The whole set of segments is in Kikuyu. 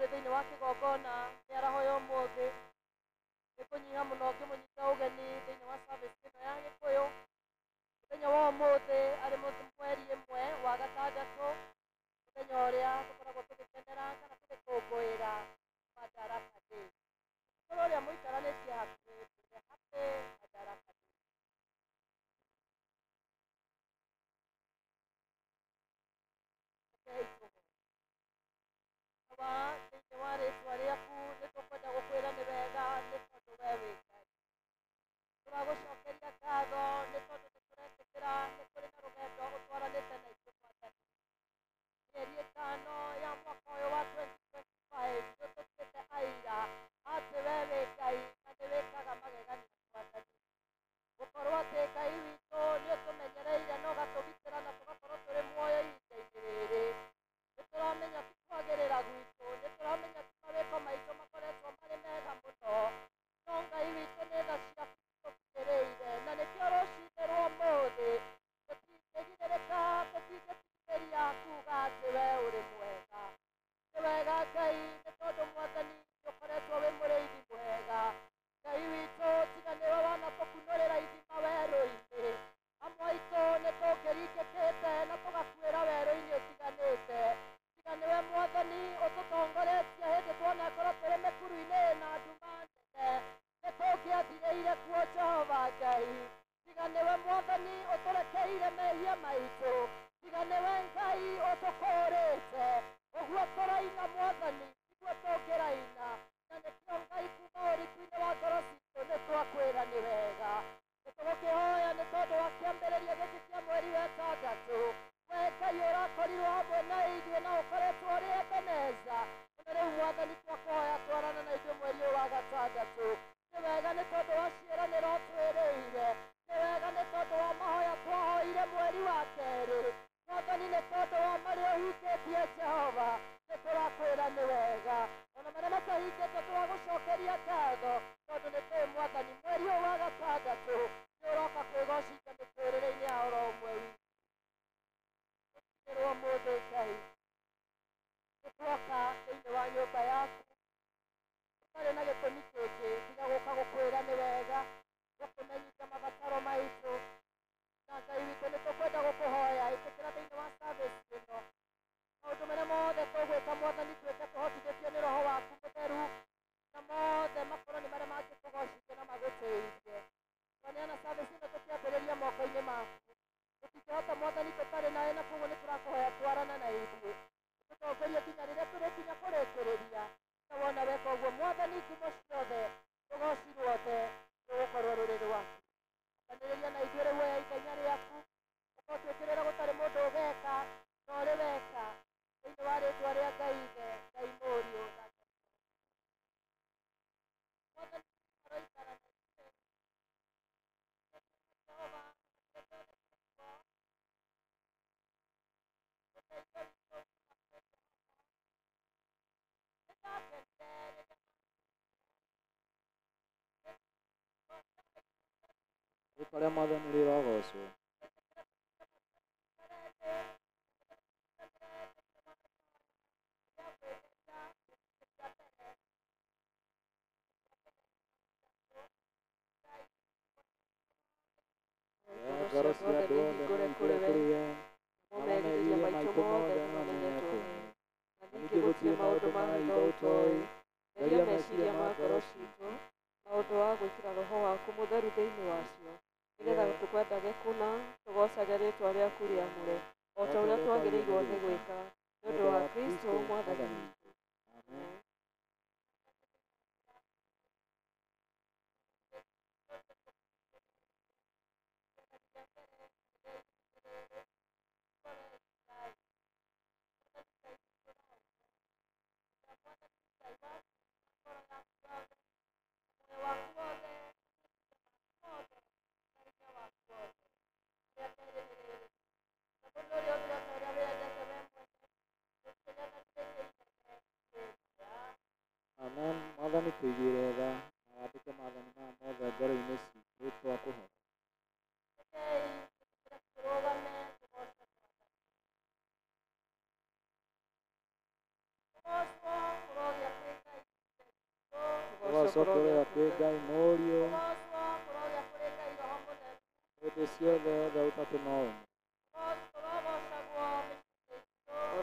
Tũrĩ thĩinĩ wa kĩgongona mĩaraho ya ũmũthĩ. Nĩ kũnyiha mũno ngĩmũnyita ũgeni thĩinĩ wa service ĩno ya Gĩkũyũ. Mũthenya wa ũmũthĩ arĩ mweri ĩmwe wa gatandatũ, mũthenya ũrĩa tũkoragwo tũgĩkenera kana tũgĩkũngũĩra Madaraka Day. Korwo ũrĩa mũikaranĩtie hakuhĩ, mwĩre happy Madaraka Day. Rekei tũhoe. Baba, thĩinĩ wa rĩtwa rĩaku nĩ tũkwenda gũkwĩra nĩ wega nĩ tondũ we wĩ Ngai. Tũragũcokeria ngatho nĩ tondũ nĩ tũretĩkĩra nĩ kũrĩ na rũgendo ũtwaranĩte na ithuĩ Mwathani. Mĩeri ĩtano ya mwaka ũyũ wa 2025 nĩ ũtũtuĩte aira atĩ we wĩ Ngai na nĩ wĩkaga magegania Mwathani. Gũkorwo atĩ Ngai witũ nĩ ũtũmenyereire na ũgatũgitĩra na tũgakorwo tũrĩ muoyo ihinda-inĩ rĩrĩ. Nĩ tũramenya ti kwagĩrĩra gwitũ, nĩ tũramenya ti mawĩko maitũ makoretwo marĩ mega mũno, no Ngai witũ nĩ tha ciaku citũkinyĩrĩire, na nĩkĩo rũcinĩ rwa ũmũthĩ tũtingĩgirĩrĩka, tũtingĩtigithĩria kuga atĩ we ũrĩ mwega. Nĩ wega Ngai nĩ tondũ Mwathani nĩ ũkoretwo wĩ mũrĩithi mwega. Ngai witũ tiga nĩwe wanatũkunũrĩra ithima werũ-inĩ, amwe aitũ nĩ tũngĩringĩkĩte na tũgakuĩra werũ-inĩ ũtiganĩte. Tiga nĩwe Mwathani ũtũtongoretie hĩndĩ twanakorwo tũrĩ mĩkuru-inĩ na nduma nene, nĩ tũngĩathirĩire kuo Jehova Ngai. Tiga nĩwe Mwathani ũtũrekeire mehia maitũ, tiga nĩwe Ngai ũtũkũrĩte. Ũguo tũraina Mwathani tiguo tũngĩraina, na nĩkĩo Ngai kuma ũriku-inĩ wa ngoro citũ nĩ twakwĩra nĩ wega. Nĩ tũgũkĩhoya nĩ tondũ wa kĩambĩrĩria gĩkĩ kĩa mweri wa ĩtandatũ, we Ngai ũrakorirwo hamwe na ithuĩ na ũkoretwo ũrĩ Ebeneza. Na rĩu Mwathani twakũhoya twarana na ithuĩ mweri ũyũ wa gatandatũ. Nĩ wega nĩ tondũ wa ciĩranĩro ũtwĩrĩire, nĩ wega nĩ tondũ wa mahoya twahoire mweri wa kerĩ. Mwathani nĩ tondũ wa marĩa ũhingĩtie Jehova, nĩ tũrakwĩra nĩ wega. Ona marĩa matahingĩte tũragũcokeria ngatho, tondũ nĩ tũĩ Mwathani mweri ũyũ wa gatandatũ nĩ ũroka kwĩgocithia mĩtũrĩre-inĩ ya oro ũmwe witũ. Rũcinĩ rwa ũmũthĩ Ngai, nĩ tuoka thĩinĩ wa nyũmba yaku tũtarĩ na gĩtũmi kĩngĩ tiga gũka gũkwĩra nĩ wega, gũkũmenyithia mabataro maitũ. Na Ngai witũ nĩ tũkwenda gũkũhoya ĩtĩkĩra thĩinĩ wa service ĩno maũndũ marĩa mothe tũgwĩka Mwathani twĩke tũhotithĩtio nĩ Roho waku mũtheru, na mothe makorwo nĩ marĩa mangĩtũgocithia na magũtĩithie. Twaneana service ĩno tũkĩambĩrĩria moko-inĩ maku. Tũtingĩhota Mwathani tũtarĩ nawe, na koguo nĩ tũrakũhoya twarana na ithuĩ, tũtongorie nginya rĩrĩa tũrĩkinya kũrĩkĩrĩria. Na wona weka ũguo Mwathani, ngumo ciothe, rũgoci ruothe rũgũkorwo rũrĩ rwaku. Akanĩrĩria na ithuĩ rĩu oya ithenya rĩaku, ũkorwo twĩkĩrĩra gũtarĩ mũndũ ũgeka na ũrĩ weka, thĩinĩ wa rĩtwa rĩa Ngai Ithe, Ngai Mũriũ na Ngai Mwathani aroikara na ithuĩ. Jehova ũteithio witũ umaga kwĩ Jehova. Nĩndakenire rĩrĩa Rĩtwa rĩa Mwathani rĩrogocwo. Ngoro Ngoro cia ciothe andũ nĩ othe hingũre nĩ kũrĩ hingũre we, kũrĩ we, namo namo merirĩria merirĩria maitũ maitũ mothe mothe nĩ mamenyetwo nĩmamenyetwo nĩwe. nĩwe. Na Na ningĩ ningĩ gũtirĩ gũtirĩ maũndũ maũndũ ma ma hitho hitho ũtoĩ. ũtoĩ. Theria Theria meciria meciria ma ma ngoro ngoro citũ na ũndũ wa gwĩkĩra Roho waku mũtheru thĩinĩ wacio, nĩgetha Yes. tũkwendage kũna, tũgoocage rĩĩtwa rĩaku rĩamũre, o O ta ta ũrĩa ũrĩa twagĩrĩirwo twagĩrĩirwo nĩ nĩ gwĩka gwĩka, nĩ nĩ ũndũ ũndũ wa wa Kristũ Kristũ Mwathani Mwathani witũ. witũ. Amen. Amen. Amen. Mwathani tũiguĩre tha na wandĩke maathani maya mothe ngoro-inĩ citũ twakũhoya. Rekei tũtĩkĩre tũrũgame tũgoce Mwathani. Rũgocwo rũrogĩa Kũgocwo kũrogĩa kwĩ Ngai Mũriũ, hĩndĩ ciothe othe Ũtatũ no ũmwe.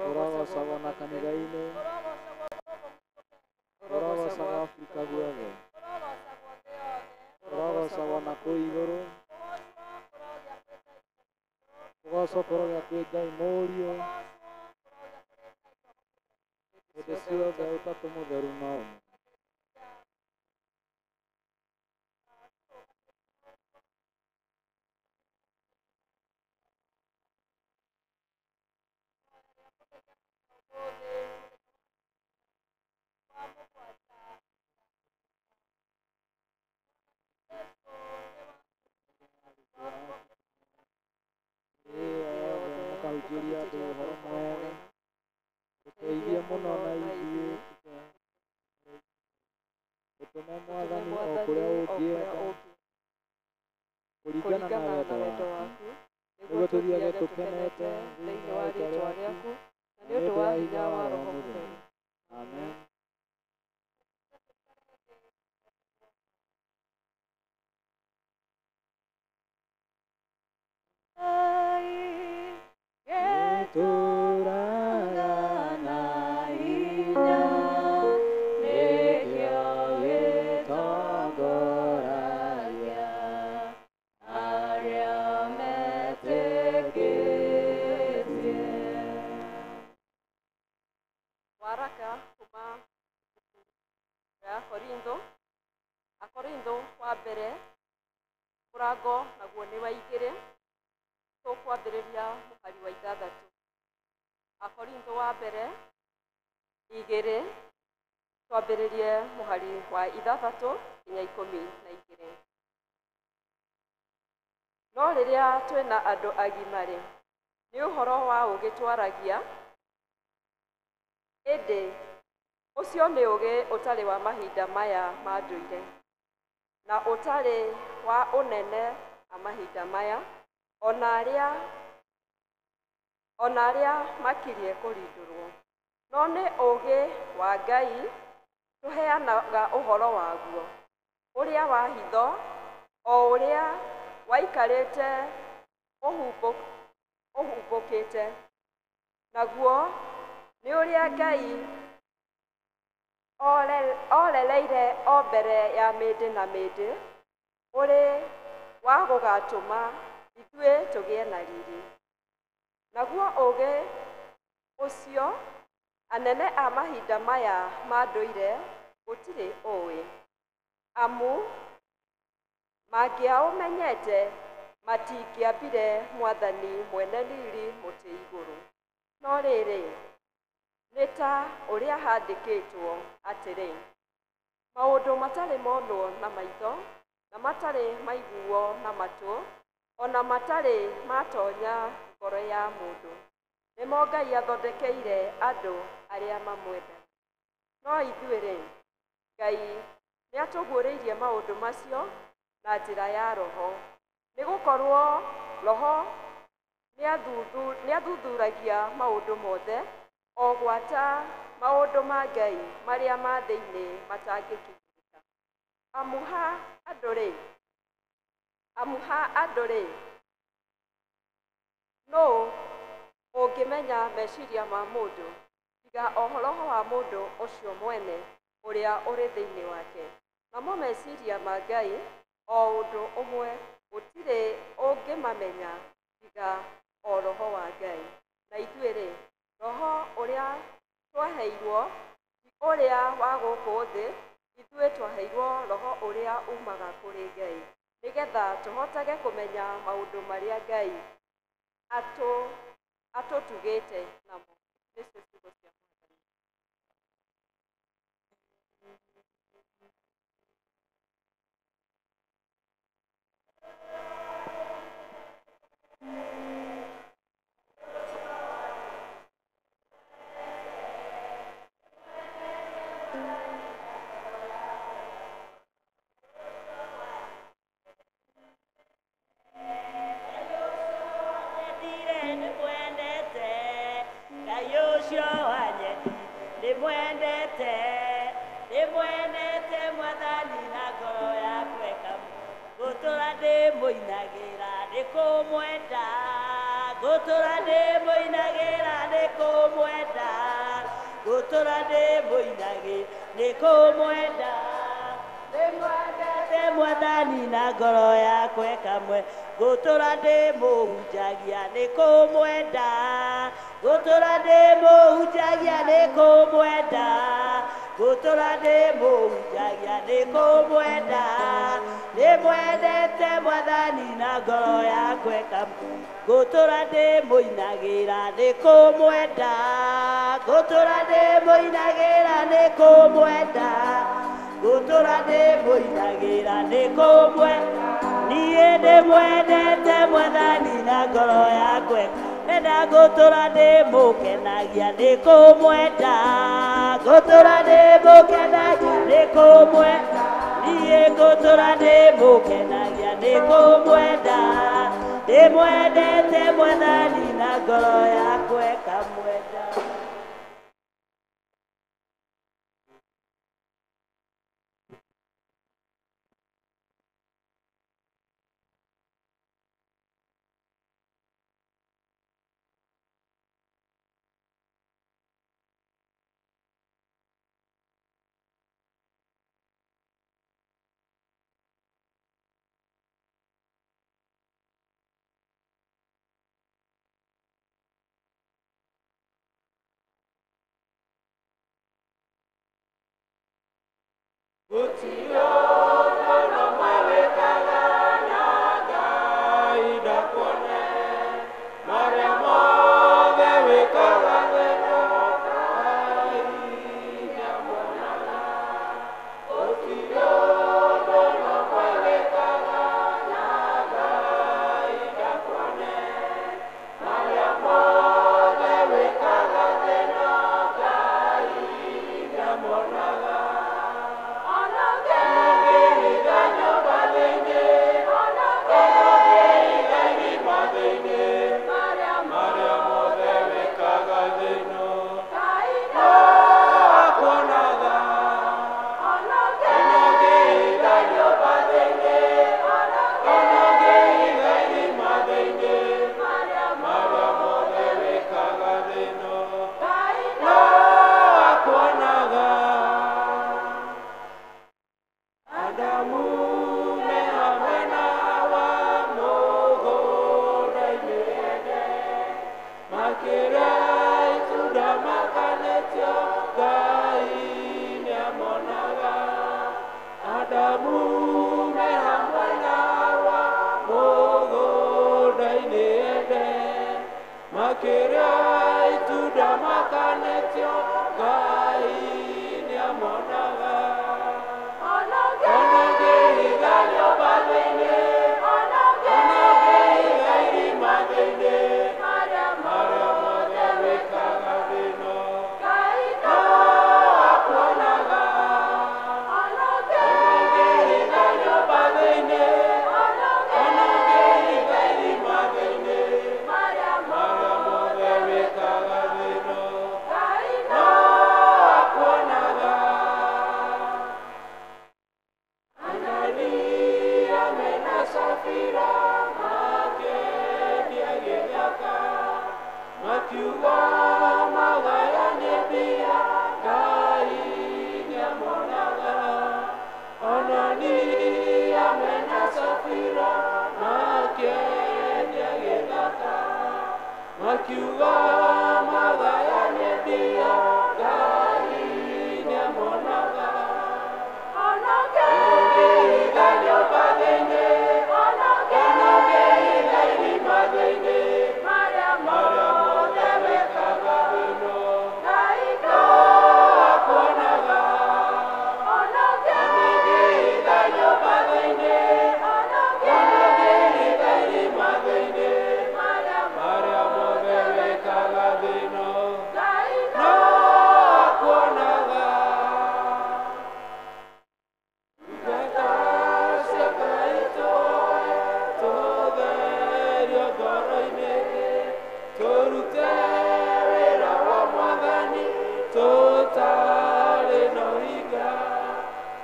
Ũrogocagwo na kanitha-inĩ, ũrogocagwo Afrika guothe, ũrogocagwo na kũu igũrũ. Kũgocwo kũrogĩa kwĩ Ngai Mũriũ, hĩndĩ ciothe Ũtatũ mũtheru no ũmwe. Mũkahunjĩria andũ ũhoro mwega, ũteithie mũno na ithuĩ ũtũme Mwathani o kũrĩa ũngĩenda kũringana na wendo waku, nĩguo tũthiage tũkenete thĩinĩ wa rĩĩtwa rĩaku na nĩ ũndũ wa hinya wa Roho Mũtheru. Amen. Gĩtũũraga na hinya, nĩkĩo gĩtongoragia arĩa metĩkĩtie. Waraka kuma ya Korintho, Akorintho wa mbere mũrango naguo nĩ wa 2, tũkwambĩrĩria mũhari wa 6. Akorintho wa mbere 2, twambĩrĩrie mũhari wa 6 nginya 12. No rĩrĩa twĩna andũ agima-rĩ, nĩ ũhoro wa ũũgĩ twaragia, ĩndĩ ũcio nĩ ũũgĩ ũtarĩ wa mahinda maya ma ndũire, na ũtarĩ wa ũnene wa mahinda maya, ona arĩa makirie kũrindũrwo. No nĩ ũũgĩ wa Ngai tũheanaga ũhoro waguo, ũrĩa wa hitho, o ũrĩa waikarĩte ũhumbũkĩte, naguo nĩ ũrĩa Ngai orereire o mbere ya mĩndĩ na mĩndĩ, ũrĩ wa gũgatũma ithuĩ tũgĩe na riri. Naguo ũũgĩ ũcio anene a mahinda maya ma ndũire gũtirĩ ũũĩ, amu mangĩaũmenyete matingĩambire Mwathani mwene riri mũtĩ igũrũ. No rĩrĩ, nĩ ta ũrĩa handĩkĩtwo atĩrĩ, maũndũ matarĩ monwo na maitho, na matarĩ maiguo na matũ, ona matarĩ matonya ngoro ya mũndũ, nĩmo Ngai athondekeire andũ arĩa mamwendaga. No ithuĩ-rĩ, Ngai nĩatũguũrĩirie maũndũ macio na njĩra ya Roho, nĩgũkorwo Roho nĩathuthuragia maũndũ mothe, o gwata maũndũ ma Ngai marĩa ma thĩinĩ matangĩkinyĩrĩka. Amu ha andũ-rĩ, nũũ ũngĩmenya meciria ma mũndũ tiga o roho wa mũndũ ũcio mwene ũrĩa ũrĩ thĩinĩ wake? Namo meciria ma Ngai o ũndũ ũmwe gũtirĩ ũngĩmamenya tiga o Roho wa Ngai. Na ithuĩ-rĩ, Roho ũrĩa twaheirwo ti ũrĩa wa gũkũ thĩ, ithuĩ twaheirwo Roho ũrĩa umaga kũrĩ Ngai, nĩgetha tũhotage kũmenya maũndũ marĩa Ngai atũtugĩte namo. Nĩcio ciugo cia Mwathani. Ndimwendete, ndimwendete Mwathani. mũinagĩra nĩ kũmwenda ngũtũra ndĩ mũinagĩra nĩ kũmwenda ngũtũra ndĩ mũinagĩra nĩ kũmwenda ndĩmwendete mwathani na ngoro yakwa ĩkamwe ngũtũra ndĩ mũhunjagia nĩ kũmwenda ngũtũra ndĩ mũhunjagia nĩ kũmwenda ngũtũra ndĩ mũhunjagia nĩ kũmwenda ndĩmwendete mwathani na ngoro yakwa ĩkamwe ngũtũra ndĩ mũinagĩra nĩ kũmwenda ngũtũra ndĩ mũinagĩra nĩ kũmwenda ngũtũra ndĩ mũinagĩra nĩ kũmwenda niĩ ndĩmwendete mwathani na ngoro yakwa enda ngũtũra ndĩ mũkenagia nĩ kũmwenda ngũtũra ndĩ mũkenagia nĩ kũmwenda niĩ ngũtũra ndĩ mũkenagia nĩ kũmwenda ndĩmwendete mwathani na ngoro yakwa ĩkamwenda.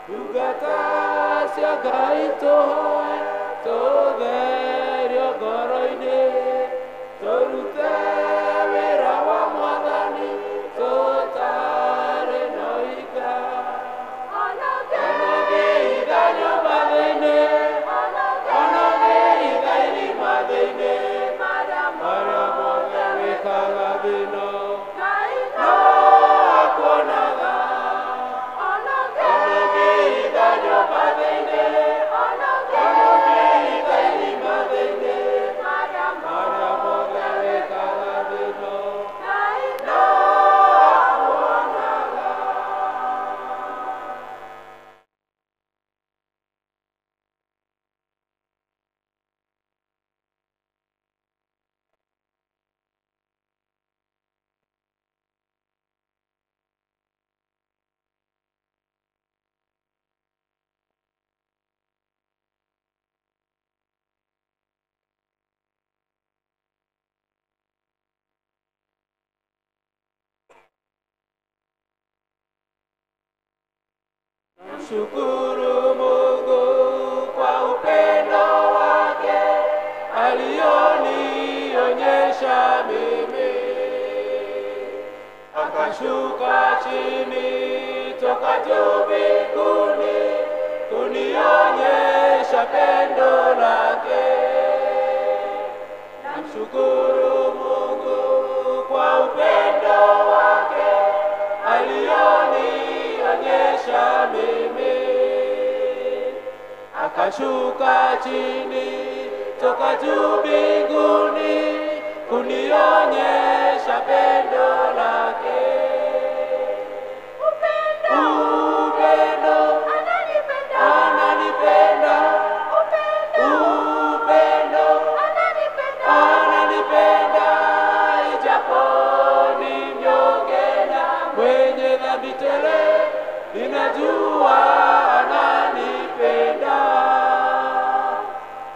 Ndungata cia Ngai tũhoe tũtherio. Namshukuru Mungu kwa upendo wake alionionyesha mimi. Akashuka chini toka juu mbinguni kunionyesha pendo lake. Namshukuru Mungu kwa upendo wake alionionyesha mimi. Akashuka chini toka juu mbinguni kunionyesha pendo lake. Upendo, ananipenda, upendo, ananipenda, ijapo ni mnyonge na mwenye dhambi tele, ninajua ananipenda.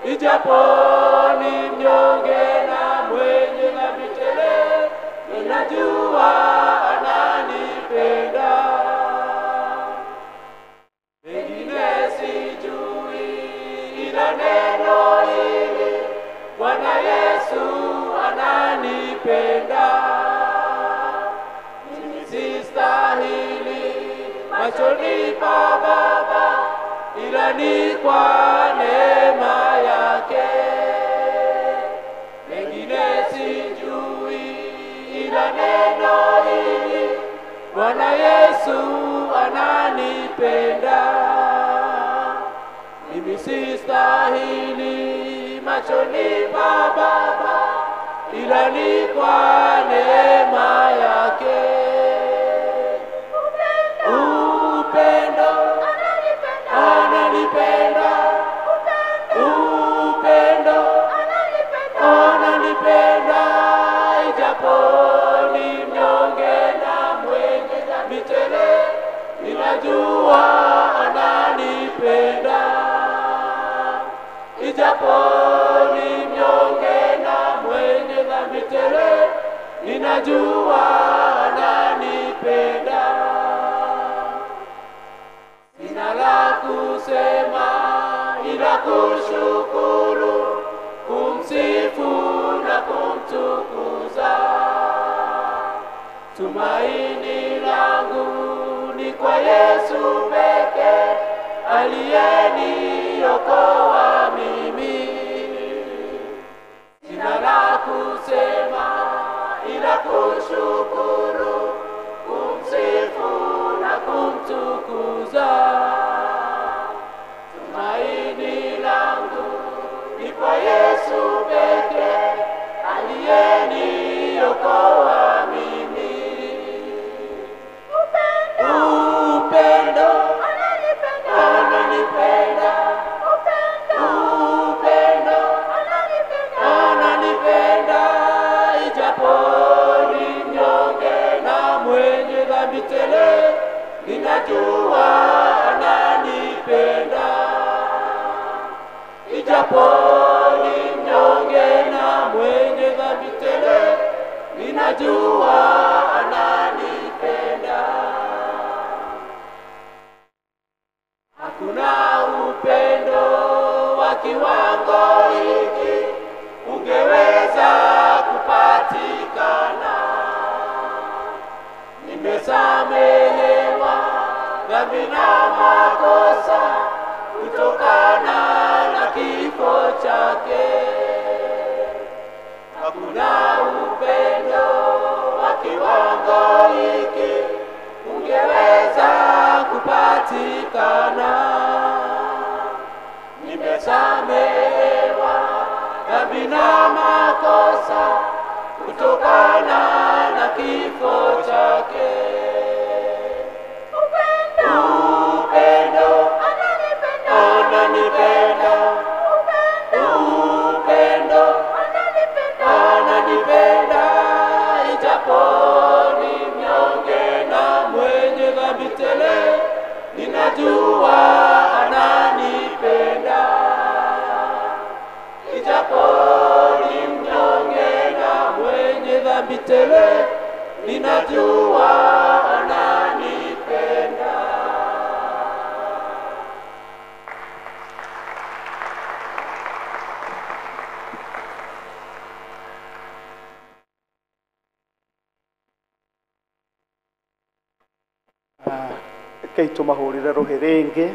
Ijapo ni mnyonge na mwenye dhambi tele, ninajua ananipenda. Mengine sijui ila neno hili, Bwana Yesu ananipenda. Mimi sistahili machoni pa Baba, ila ni kwa neema yake. Mengine sijui ila neno hili, Bwana Yesu ananipenda. Mimi sistahili machoni pa Baba, ila ni kwa neema yake. Upendo, ananipenda, upendo, ananipenda, ijapo ni mnyonge na mwenye dhambi tele, ninajua ananipenda. Ijapo ni mnyonge na mwenye dhambi tele, ninajua ananipenda. Sina la kusema ila kushukuru, kumsifu na kumtukuza. Tumaini langu ni kwa Yesu pekee, aliyeniokoa mimi. Sina la kusema ila kushukuru, kumsifu na kumtukuza. Tumaini langu ni kwa Yesu pekee, aliyeniokoa mimi. Upendo, ananipenda, upendo, ananipenda, ijapo ni mnyonge na mwenye dhambi tele, ninajua ananipenda. Ijapo ni mnyonge na mwenye dhambi tele, ninajua ananipenda. Hakuna upendo wa kiwango hiki ungeweza kupatikana. Nimesamehewa dhambi na makosa kutokana na kifo chake. Hakuna upendo wa kiwango hiki ungeweza kupatikana. Nimesamehewa dhambi na makosa kutokana na kifo chake. Upendo, ananipenda, upendo, ananipenda, ijapo ni mnyonge na mwenye dhambi tele, ninajua ananipenda. Ijapo ni mnyonge na mwenye dhambi tele, ninajua ananipenda. Rekei tũmahũrĩre rũhĩ rĩngĩ.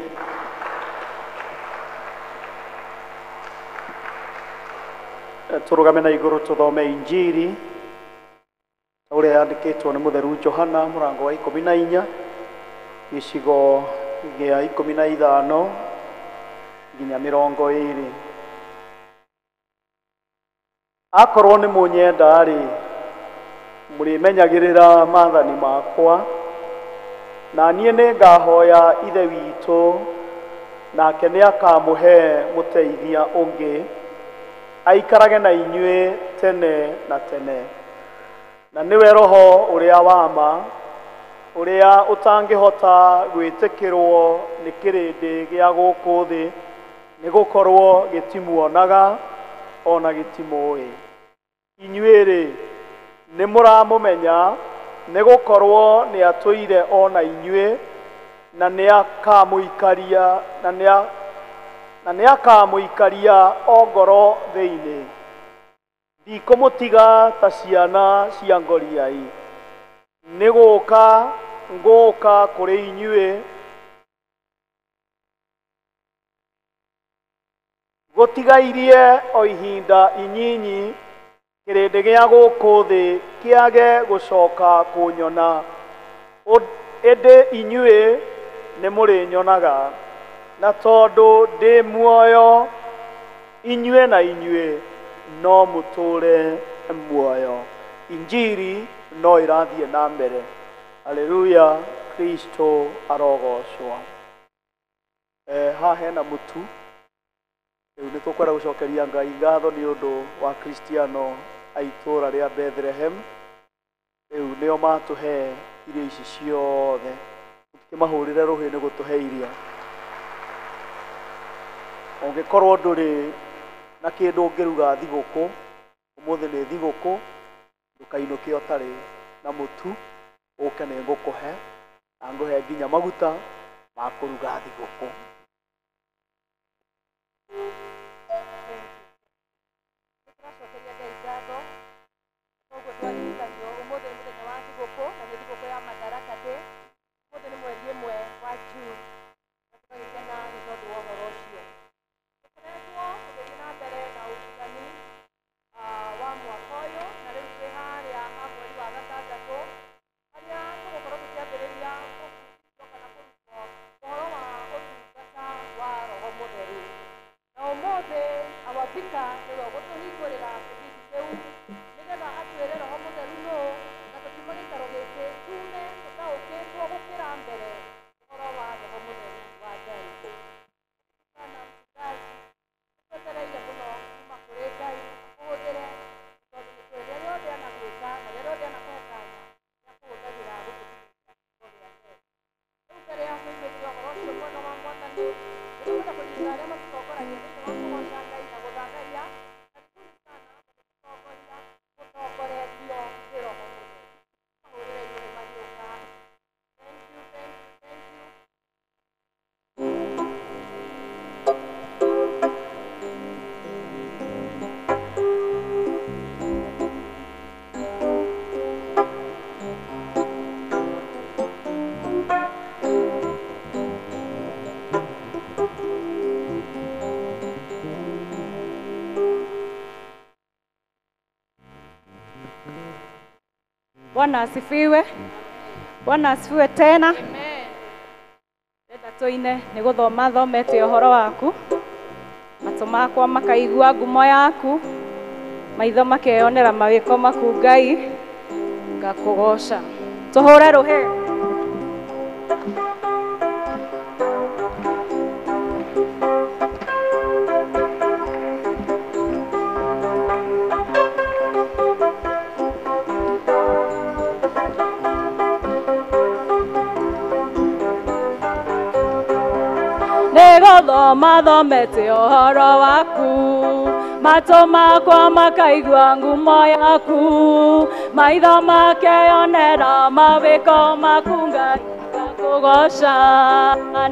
Tũrũgame na igũrũ tũthome Injiri ta ũrĩa yandĩkĩtwo nĩ mũtheru Johana mũrango wa 14 gĩcigo gĩa 15 nginya 20. Akorwo nĩ mũnyenda-rĩ, mũrĩmenyagĩrĩra maathani makwa, na niĩ nĩngahoya Ithe witũ, nake nĩakamũhe mũteithia ũngĩ aikarage na inyuĩ tene na tene, na nĩwe Roho ũrĩa wa ma, ũrĩa ũtangĩhota gwĩtĩkĩrwo nĩ kĩrĩndĩ gĩa gũkũ thĩ, nĩgũkorwo gĩtimuonaga ona gĩtimũĩ. Inyuĩ-rĩ, nĩmũramũmenya, nĩgũkorwo nĩatũire ona inyuĩ, na nĩakamũikaria o ngoro thĩinĩ. Ndikũmũtiga ta ciana cia ngoriai, nĩgũũka ngũũka kũrĩ inyuĩ. Gũtigairie o ihinda inyinyi kĩrĩndĩ gĩa gũkũ thĩ kĩage gũcoka kũnyona, ĩndĩ inyuĩ nĩmũrĩnyonaga, na tondũ ndĩ muoyo, inyuĩ na inyuĩ no mũtũũre muoyo. Injiri no ĩrathiĩ na mbere. Haleluya, Kristo arogocwo. Haha hena mũtu. Rĩu nĩ tũkwenda gũcokeria Ngai ngatho nĩ ũndũ wa Kristiano a itũũra rĩa Bethlehem. Rĩu nĩo matũhe irio ici ciothe. Tũkĩmahũrĩre rũhĩ nĩ gũtũhe irio. Ũngĩkorwo ndũrĩ na kĩndũ ũngĩruga thigũkũ, ũmũthĩ nĩ thigũkũ, ndũkainũke ũtarĩ na mũtu, ũke nĩ ngũkũhe, na ngũhe nginya maguta ma kũruga thigũkũ. Tũracokeria Ngai ngatho koguo twaririkanio ũmũthĩ nĩ mũthenya wa thigũkũ, na nĩ thigũkũ ya Madaraka Day. Ũmũthĩ nĩ mweri 1 wa June, na tũgagĩkena nĩ tondũ wa ũhoro ũcio. Tũkoretwo tũgĩthiĩ na mbere na ũrutani wa mwaka ũyũ, na rĩu twĩ harĩa ha mweri wa 6, harĩa tũgũkorwo tũkĩambĩrĩria kũbundithio kana kũrutwo ũhoro wa ũtungata wa Roho Mũtheru. Na ũmũthĩ our vicar nĩwe ũgũtũhingũrĩra kĩbindi kĩu, nĩgetha atwĩre Roho Mũtheru nũ, na tũkiuma gĩikaro gĩkĩ tume tũtaũkĩtwo gũkĩra mbere ũhoro wa Roho Mũtheru wa Ngai. Sana mchungaji, twetereire mũno kuma kũrĩ Ngai akũhũthĩre, tondũ nĩ tũĩ rĩrĩa rĩothe anagwĩka na rĩrĩa rĩothe anakũhe kanya, nĩakũhũthagĩra gũtũkinyĩria kiugo gĩake. Rĩu mbere ya tũiguĩte ũhoro ũcio mwega wa Mwathani, nĩtũkwenda kũnyita arĩa matũtongoragia thĩinĩ wa kũgoca Ngai na gũthathaiya. Karibuni sana mũgĩtũtongoria, mũtongoretio nĩ Roho Mũtheru. Mahũrĩre igũrũ magĩũka. Thank you, thank you, thank you. Bwana asifiwe. Bwana asifiwe tena. Ndenda tũine nĩ gũthoma thomete ũhoro waku, matũ makwa makaigua ngumo yaku, maitho makeyonera mawĩko maku Ngai, ngakũgoca. Tũhũre rũhĩ. Nĩgũthoma thomete ũhoro waku, matũ makwa makaigua ngumo yaku, maitho makeyonera mawĩko maku Ngai, ngakũgoca.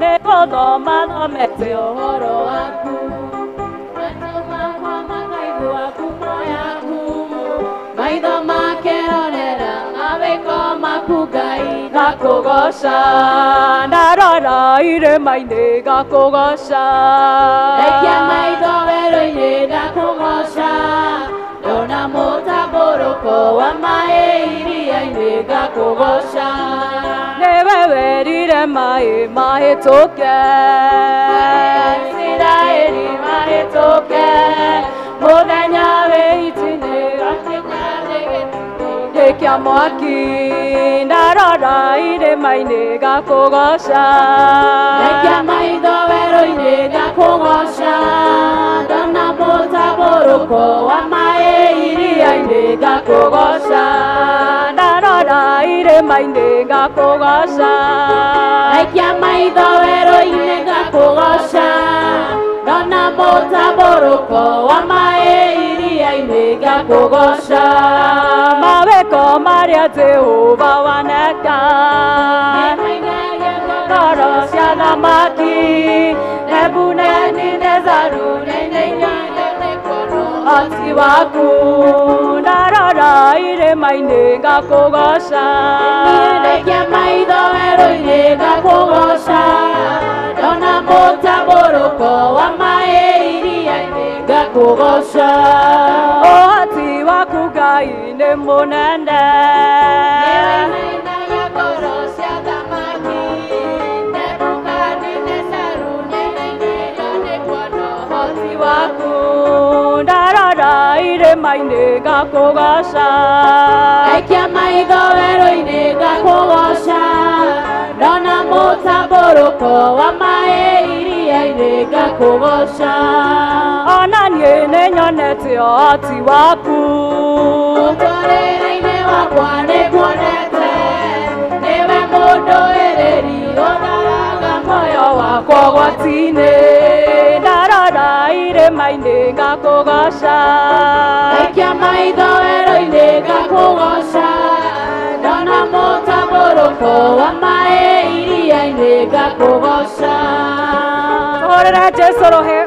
Nĩgũthoma thomete ũhoro waku, matũ makwa makaigua ngumo yaku, maitho makerorera mawĩko maku. waku Ngai ngakũgoca ndarora irĩma-inĩ ngakũgoca Ndaikia maitho werũ-inĩ ngakũgoca ndona mũtambũrũko wa maĩ iria-inĩ ngakũgoca nĩwe werire maĩ mahĩtũke Isiraeli mahĩtũke mũthenya wĩ itinĩ gĩkĩa mwaki ndarora irĩma-inĩ ngakũgoca Ndaikia maitho werũ-inĩ ngakũgoca ndona mũtambũrũko wa maĩ iria-inĩ ngakũgoca ndarora irĩma-inĩ ngakũgoca Ndaikia maitho werũ-inĩ ngakũgoca ndona mũtambũrũko wa maĩ iria-inĩ ngakũgoca mawĩko marĩa Jehova waneka ngoro cia thamaki Nebukadinezaru ũhoti waku ndarora irĩma-inĩ ngakũgoca Ndaikia maitho werũ-inĩ ngakũgoca ndona mũtambũrũko wa maĩ iria-inĩ ngakũgoca ũhoti waku Ngai nĩ mũnene Nĩwainainagia ngoro cia thamaki Nebukadinezaru nĩainainĩirio nĩ kuona ũhoti waku ndarora irĩma-inĩ ngakũgoca Ndaikia maitho werũ-inĩ ngakũgoca ndona mũtambũrũko wa maĩ iria-inĩ ngakũgoca ona niĩ nĩnyonete ũhoti waku mũtũrĩre-inĩ wakwa nĩnguonete nĩwe mũndũĩrĩri ũtharaga muoyo wakwa ũgwati-inĩ ndarora irĩma-inĩ ngakũgoca Ndaikia maitho werũ-inĩ ngakũgoca ndona mũtambũrũko wa maĩ iria-inĩ ngakũgoca Tũhũrĩre Jesũ rũhĩ.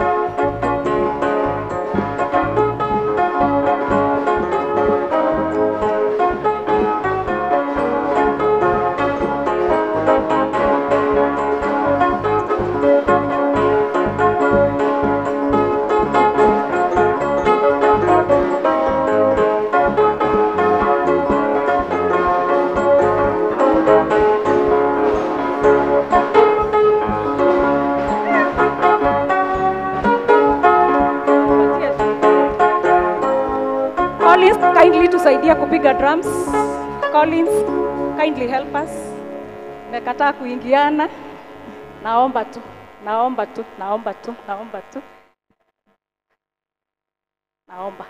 Collins, kindly tusaidia kupiga drums. Collins, kindly help us. Nimekataa kuingiana. Naomba tu, naomba tu, naomba tu, naomba tu. Naomba.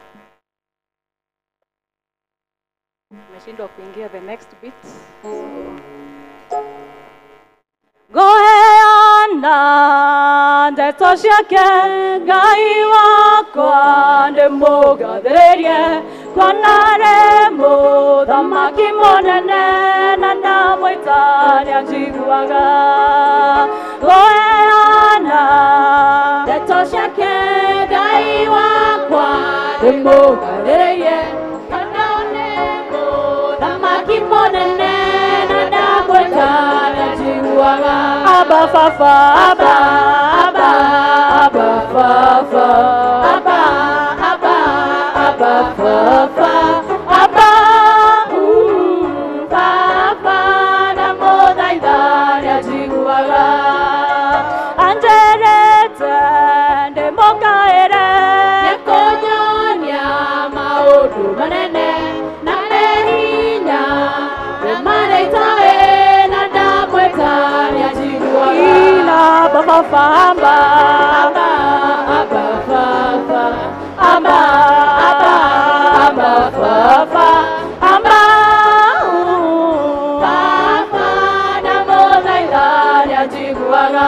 Nimeshindwa kuingia the next bit. Ngoheana ndeto ciake Ngai wakwa ndĩmũgathĩrĩrie kuona arĩ mũthamaki mũnene na ndamwĩta nĩanjiguaga Ngoheana ndeto ciake Ngai wakwa ndĩmũgathĩrĩrie kuona nĩ mũthamaki mũnene na ndamwĩta nĩanjiguaga Abba Fafa, Abba, Abba, Abba Fafa, Abba, Abba, Abba Fafa, Abba, Fafa, ndamũthaitha nĩanjiguaga Anjĩrĩte ndĩmũkaĩre nĩkũnyonia maũndũ manene na me hinya na marĩa itoĩ na ndamwĩta nĩanjiguaga Ina Abba Fafa, Abba, Abba, Abba Fafa, Abba, Abba, Abba Fafa, Abba, Fafa, ndamũthaitha nĩanjiguaga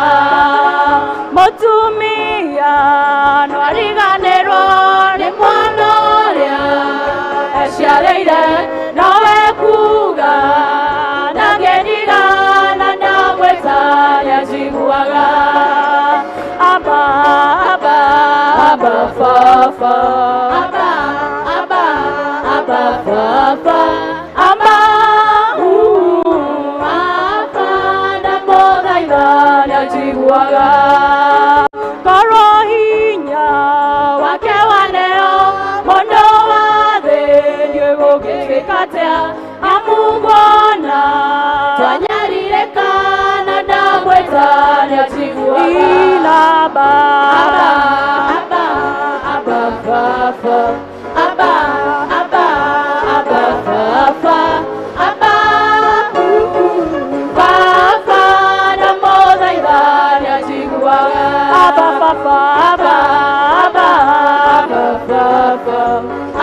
Mũtumia no ariganĩrwo nĩ mwana ũrĩa eciarĩire nowe kuga ndangĩndiga na ndamwĩta nĩanjiguaga Abba, Abba, Abba Fafa, Abba, Abba, Abba Fafa, Abba, nĩanjiguaga. Korwo hinya wake waneo mũndũ wa thĩ ndiũĩ gũgĩtuĩka atĩa amu nguona twanyarirĩka na ndamwĩta nĩanjiguaga. Inaba Abba Abba Abba Fafa Abba Abba Abba Fafa Abba Fafa ndamũthaitha nĩanjiguaga. Abba Fafa Abba Abba Abba Fafa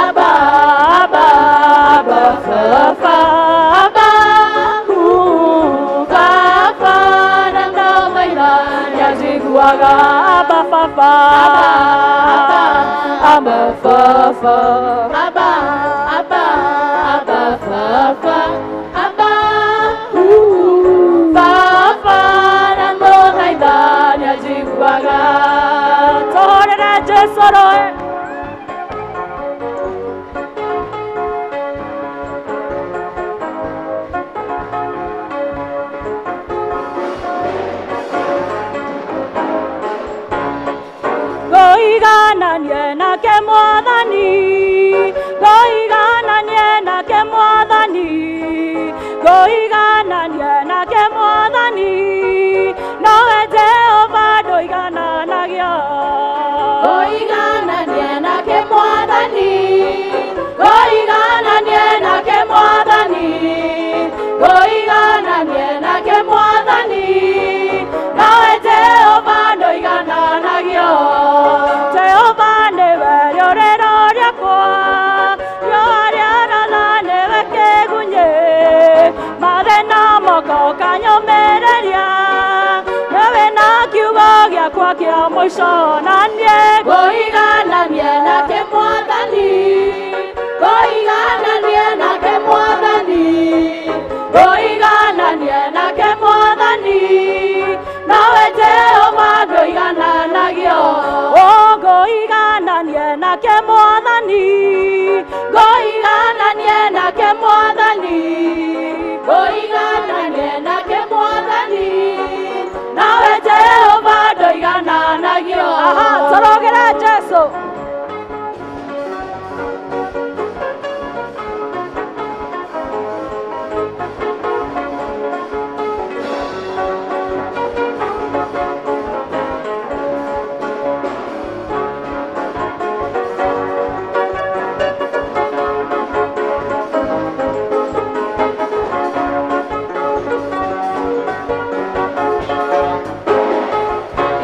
Abba Abba Abba Fafa Abba Fafa ndamũthaitha nĩanjiguaga. Abba Fafa Abba Abba Abba Fafa Abba Abba Abba Fafa Abba Fafa ndamũthaitha nĩanjiguaga. Tũhũrĩre Jesũ rũĩ. Ngũigananie nake Mwathani, ngũigananie nake Mwathani, ngũigananie nake Mwathani, nowe Jehova ndũigananagio. Ngũigananie nake Mwathani, ngũigananie nake Mwathani, ngũigananie nake Mwathani, nowe Jehova ndũigananagio. Jehova nĩwe rĩũrĩro rĩakwa, riũa rĩarara nĩwe kĩgunyĩ, mathĩna mokoka nyũmĩrĩria, nĩwe na kiugo gĩakwa kĩa mũico na niĩ ngũigananie nake Mwathani, ngũigananie nake Mwathani, ngũigananie nake Mwathani, nawe Jehova ndũigananagio. Ngũigananie nake Mwathani, ngũigananie nake Mwathani, ngũigananie nake Mwathani, nawe Jehova ndũigananagio. Aha, tũrũgĩre Jesũ.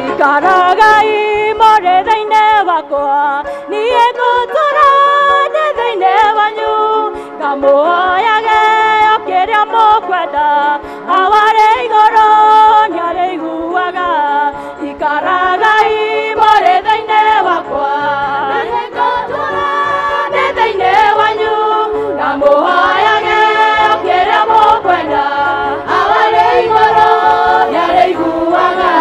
Ikaragai mũrĩ thĩinĩ wakwa, niĩ ngũtũũra ndĩ thĩinĩ wanyu, ngamũhoyage o kĩrĩa mũkwenda, Awa arĩ igũrũ nĩarĩiguaga. Ikaragai mũrĩ thĩinĩ wakwa, niĩ ngũtũũra ndĩ thĩinĩ wanyu, ngamũhoyage o kĩrĩa mũkwenda, Awa arĩ igũrũ nĩarĩiguaga.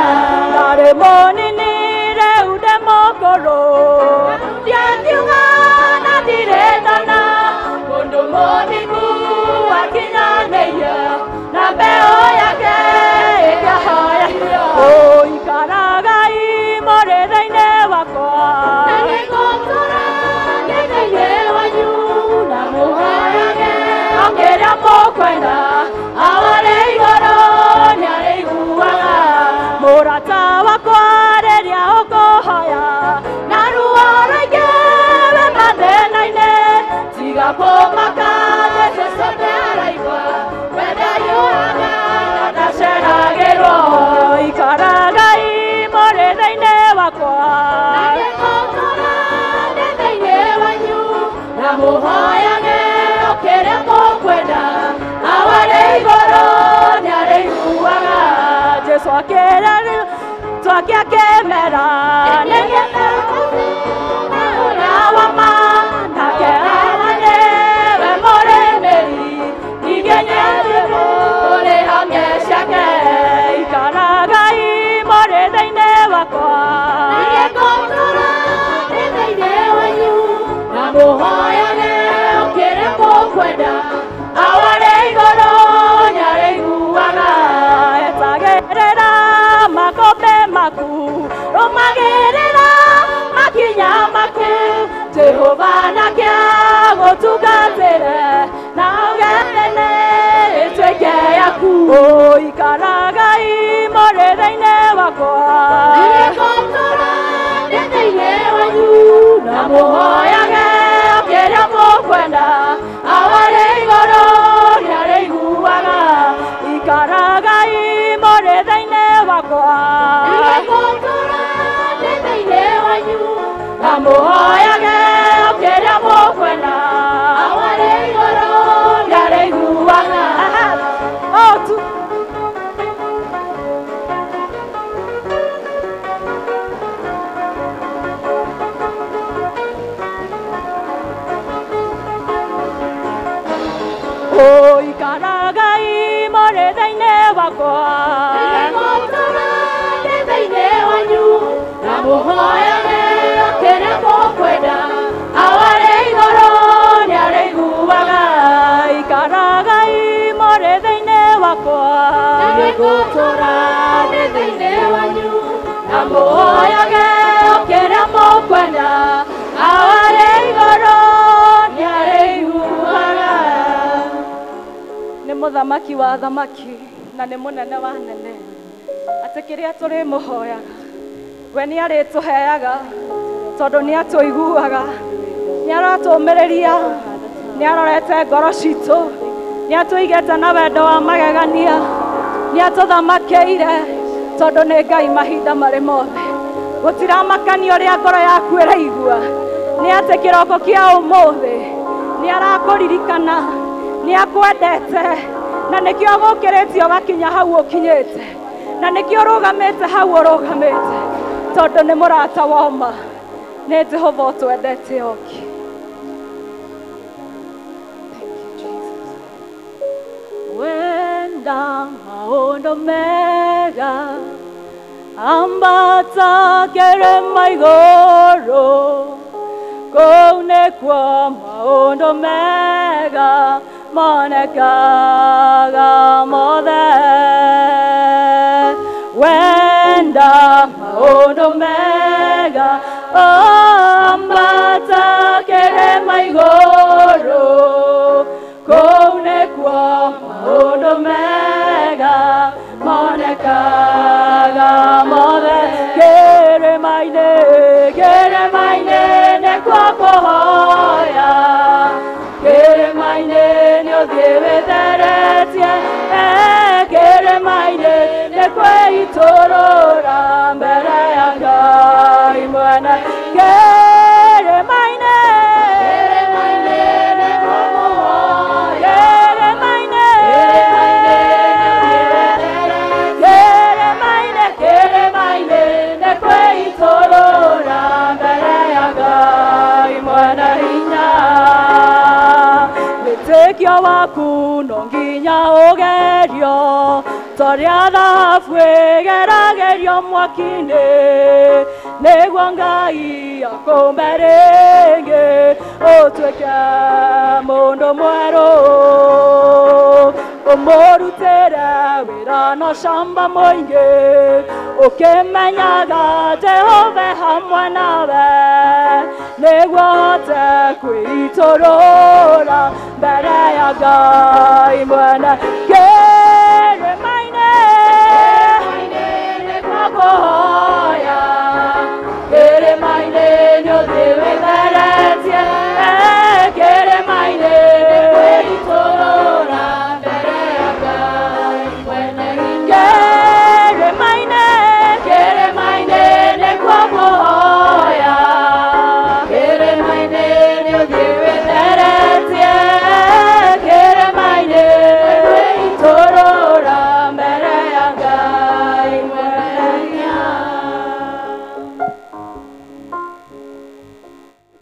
Ndarĩ mũnini rĩu ndĩ mũkũrũ, ndiangiuga na ndirĩ ndona mũndũ mũthingu akinyanĩirie na mbeũ yake ĩkahoya. Ikaragai mũrĩ thĩinĩ wakwa, na niĩ ngũtũũra ndĩ thĩinĩ wanyu, na mũhoyage o kĩrĩa mũkwenda, Awa arĩ igũrũ nĩarĩiguaga. Mũrata wakwa rĩrĩa ũkũhoya na ruo rũingĩ wĩ mathĩna-inĩ, tiga kũmaka Jesũ nĩaraigua, we ndariũraga na ndaceragĩrwo. Ikaragai mũrĩ thĩinĩ wakwa, na niĩ ngũtũũra ndĩ thĩinĩ wanyu, na mũhoyage o kĩrĩa mũkwenda, Awa arĩ igũrũ nĩarĩiguaga. Jesũ akĩra twake akĩmera ũrĩa wa ma, nake Awa nĩwe mũrĩmĩri, ningĩ nĩũrĩ honge ciake. Ikaragai mũrĩ thĩinĩ wakwa, na niĩ ngũtũũra ndĩ thĩinĩ wanyu, na mũhoyage o kĩrĩa mũkwenda, Awa arĩ igũrũ nĩarĩiguaga. Etagĩrĩra makũmbĩ waku rũmagĩrĩra makinya maku Jehova nake agũtungatĩre na ũgethene ĩtuĩke yaku ũikaragai mũrĩthe-inĩ wakwa Nĩngũtũũra ndĩ thĩinĩ wanyu na mũhoyage o kĩrĩa mũkwenda awarĩ igũrũ nĩarĩiguaga ikaragai mũrĩthe-inĩ wakwa Nĩngũtũũra ndĩ thĩinĩ wanyu na mũhoyage o kĩrĩa mũkwenda awarĩ igũrũ nĩarĩiguaga o tu Ikaragai mũrĩthe-inĩ wakwa Nĩngũtũũra ndĩ thĩinĩ wanyu na mũhoyage o kĩrĩa mũkwenda awarĩ igũrũ nĩarĩiguaga ikaragai mũrĩthe-inĩ wakwa Nĩngũtũũra ndĩ thĩinĩ wanyu na mũhoyage o kĩrĩa mũkwenda awarĩ igũrũ nĩarĩiguaga nĩ mũthamaki wa thamaki na nĩ mũnene wa nene atĩ kĩrĩa tũrĩmũhoyaga we nĩarĩtũheaga tondũ nĩatũiguaga nĩaratũmĩrĩria nĩarorete ngoro citũ nĩatũigĩte na wendo wa magegania nĩatũthamakĩire tondũ nĩ Ngai mahinda marĩ mothe gũtiramakania ũrĩa ngoro yaku ĩraigua nĩ atĩ kĩroko kĩa ũmũthĩ nĩarakũririkana nĩakwendete na nĩkĩo gũkĩrĩtie ũgakinya hau ũkinyĩte na nĩkĩo ũrũgamĩte hau ũrũgamĩte tondũ nĩ mũrata wa ma nĩ Jehova ũtwendete oki. Thank you, Jesus. Wenda maũndũ mega ambata kĩrĩma igũrũ kũu nĩkuo maũndũ mega monekaga mothe wenda maũndũ mega ambata kĩrĩma igũrũ kũu nĩkuo maũndũ mega monekaga mothe kĩrĩma-inĩ kĩrĩma-inĩ nĩkuo kũhoya kĩrĩma-inĩ nĩũthiĩ wĩtheretie kĩrĩma-inĩ nĩkwĩitũrũra mbere ya Ngai mwene kĩrĩma-inĩ Kĩrĩma-inĩ nĩkuo kũhoya kĩrĩma-inĩ Kĩrĩma-inĩ nĩũthiĩ wĩtheretie kĩrĩma-inĩ kĩrĩma-inĩ nĩkwĩitũrũra mbere ya Ngai mwene hinya wĩtĩkio waku no nginya ũgerio torĩa thahabu ĩgeragĩrio mwaki-inĩ nĩguo Ngai akũmbe rĩngĩ ũtuĩke mũndũ mwerũ ũmũrutĩre wĩra na ũcamba mũingĩ ũkĩmenyaga Jehova e hamwe nawe nĩguo ũhote kwĩitũrũra mbere ya Ngai mwene kĩrĩma-inĩ Kĩrĩma-inĩ nĩkuo kũhoya kĩrĩma-inĩ nĩũthiĩ wĩtheretie kĩrĩma-inĩ nĩkwĩitũrũra mbere ya Ngai mwene hinya kĩrĩma-inĩ kĩrĩma-inĩ nĩkuo kũhoya Kĩrĩma-inĩ nĩũthiĩ wĩtheretie kĩrĩma-inĩ nĩkwĩitũrũra mbere ya Ngai mwene hinya.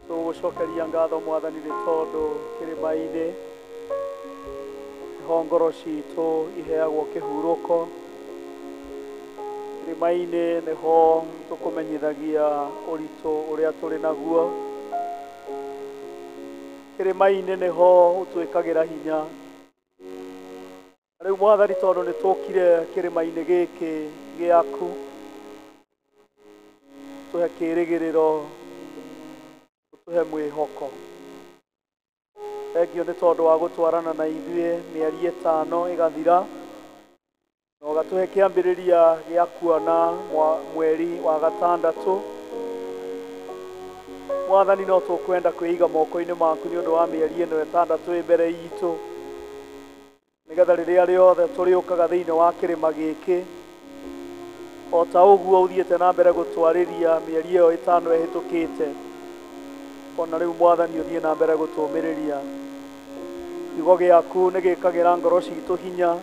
Tũgũcokeria ngatho mwathani nĩ tondũ kĩrĩma-inĩ nĩho ngoro citũ iheagwo kĩhurũko kĩrĩma-inĩ nĩho tũkũmenyithagia ũritũ ũrĩa tũrĩ naguo kĩrĩma-inĩ nĩho ũtwĩkagĩra hinya Na rĩu mwathani tondũ nĩ tũkire kĩrĩma-inĩ gĩkĩ gĩaku Ũtũhe kĩĩrĩgĩrĩro, ũtũhe mwĩhoko. Thengio nĩ tondũ wa gũtwarana na ithuĩ mĩeri 5 ĩgathira, na ũgatũhe kĩambĩrĩria gĩa kuona mweri wa 6. Mwathani, no tũkwenda kwĩiga moko-inĩ maku nĩ ũndũ wa mĩeri ĩno 6 ĩ mbere itũ, nĩgetha rĩrĩa rĩothe tũrĩũkaga thĩinĩ wa kĩrĩma gĩkĩ, o ta ũguo ũthiĩte na mbere gũtwarĩria mĩeri ĩyo 5 ĩhĩtũkĩte, ona rĩu Mwathani ũthiĩ na mbere gũtũũmĩrĩria. Kiugo gĩaku nĩ gĩkagĩra ngoro citũ hinya,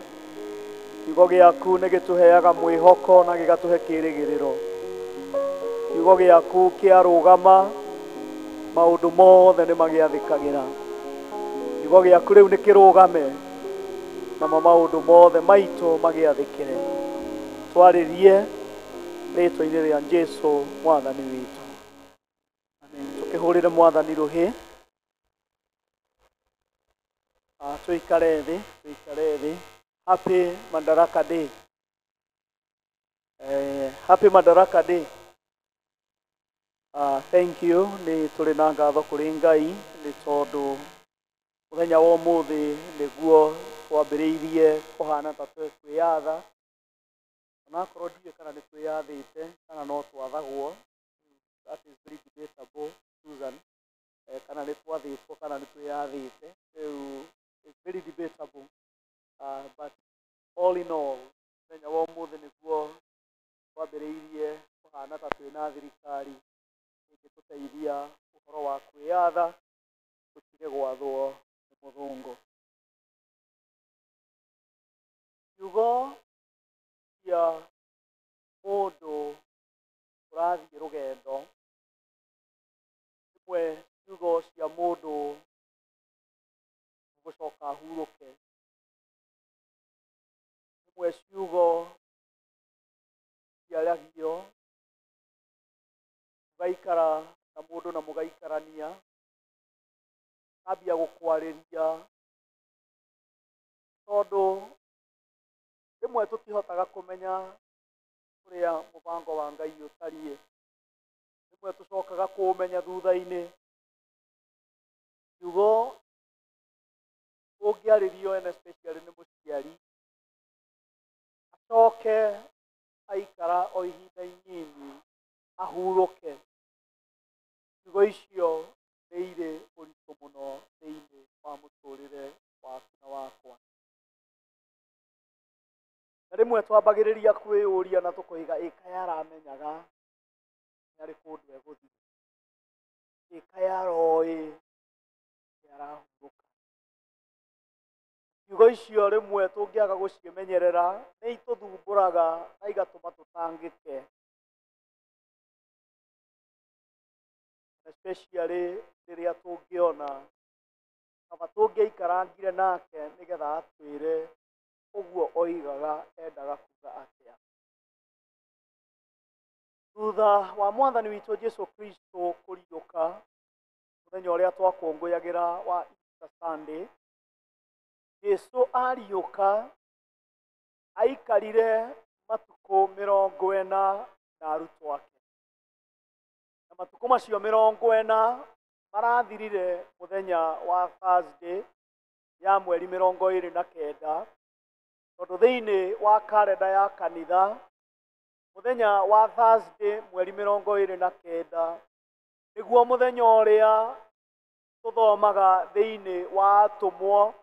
kiugo gĩaku nĩ gĩtũheaga mwĩhoko na gĩgatũhe kĩĩrĩgĩrĩro. Kiugo gĩaku kĩarũgama, maũndũ mothe nĩ magĩathĩkagĩra. Kiugo gĩaku rĩu nĩ kĩrũgame, namo maũndũ mothe maitũ magĩathĩkĩre. Twarĩrie rĩtwa-inĩ rĩa Jesũ Mwathani witũ. Amen. Tũkĩhũrĩre Mwathani rũhĩ. Tũikare thĩ, tũikare thĩ. Happy Madaraka Day. Happy Madaraka Day. Thank you. Nĩ tũrĩ na ngatho kũrĩ Ngai nĩ tondũ mũthenya wa ũmũthĩ nĩguo twambĩrĩirie kũhana ta twĩyatha, onakorwo ndiũĩ kana nĩ twĩyathĩte kana no twathagwo. That is very debatable, Susan. Kana nĩ twathĩtwo kana nĩ twĩyathĩte, rĩu it's very debatable. But all in all, mũthenya wa ũmũthĩ nĩguo twambĩrĩirie kũhana ta twĩna thirikari ĩngĩtũteithia ũhoro wa kwĩyatha, tũtige gwathwo nĩ mũthũngũ. Kiugo kĩa mũndũ ũrathiĩ rũgendo, rĩmwe ciugo cia mũndũ ũgũcoka ahurũke, rĩmwe ciugo ciaragio mũgaikara na mũndũ na mũgaikarania, ambia gũkwarĩria, tondũ rĩmwe tũtihotaga kũmenya ũrĩa mũbango wa Ngai ũtariĩ. Rĩmwe tũcokaga kũũmenya thutha-inĩ. Kiugo ũngĩarĩrio and especially nĩ mũciari, acoke aikara o ihinda inini ahurũke, ciugo icio nĩ irĩ ũritũ mũno thĩinĩ wa mũtũrĩre waku na wakwa. Na rĩmwe twambagĩrĩria kwĩyũria na tũkoiga ĩ kaĩ aramenyaga nĩ kũndũ egũthiĩ, ĩ kaĩ aroĩ nĩ arahurũka. Ciugo icio rĩmwe tũngĩaga gũcimenyerera nĩ itũthumbũraga na igatũma tũtangĩke, especially rĩrĩa tũngĩona kaba tũngĩaikarangire nake nĩgetha atwĩre ũguo oigaga endaga kuga atĩa. Thutha wa Mwathani witũ Jesũ Kristo kũriũka mũthenya ũrĩa twakũngũyagĩra wa Easter Sunday, Jesũ ariũka aikarire matukũ 40 na arutwo ake, na matukũ macio 40 marathirire mũthenya wa Thursday ya mweri 29, tondũ thĩinĩ wa karenda ya kanitha mũthenya wa Thursday mweri 29 nĩguo mũthenya ũrĩa tũthomaga thĩinĩ wa Atũmwo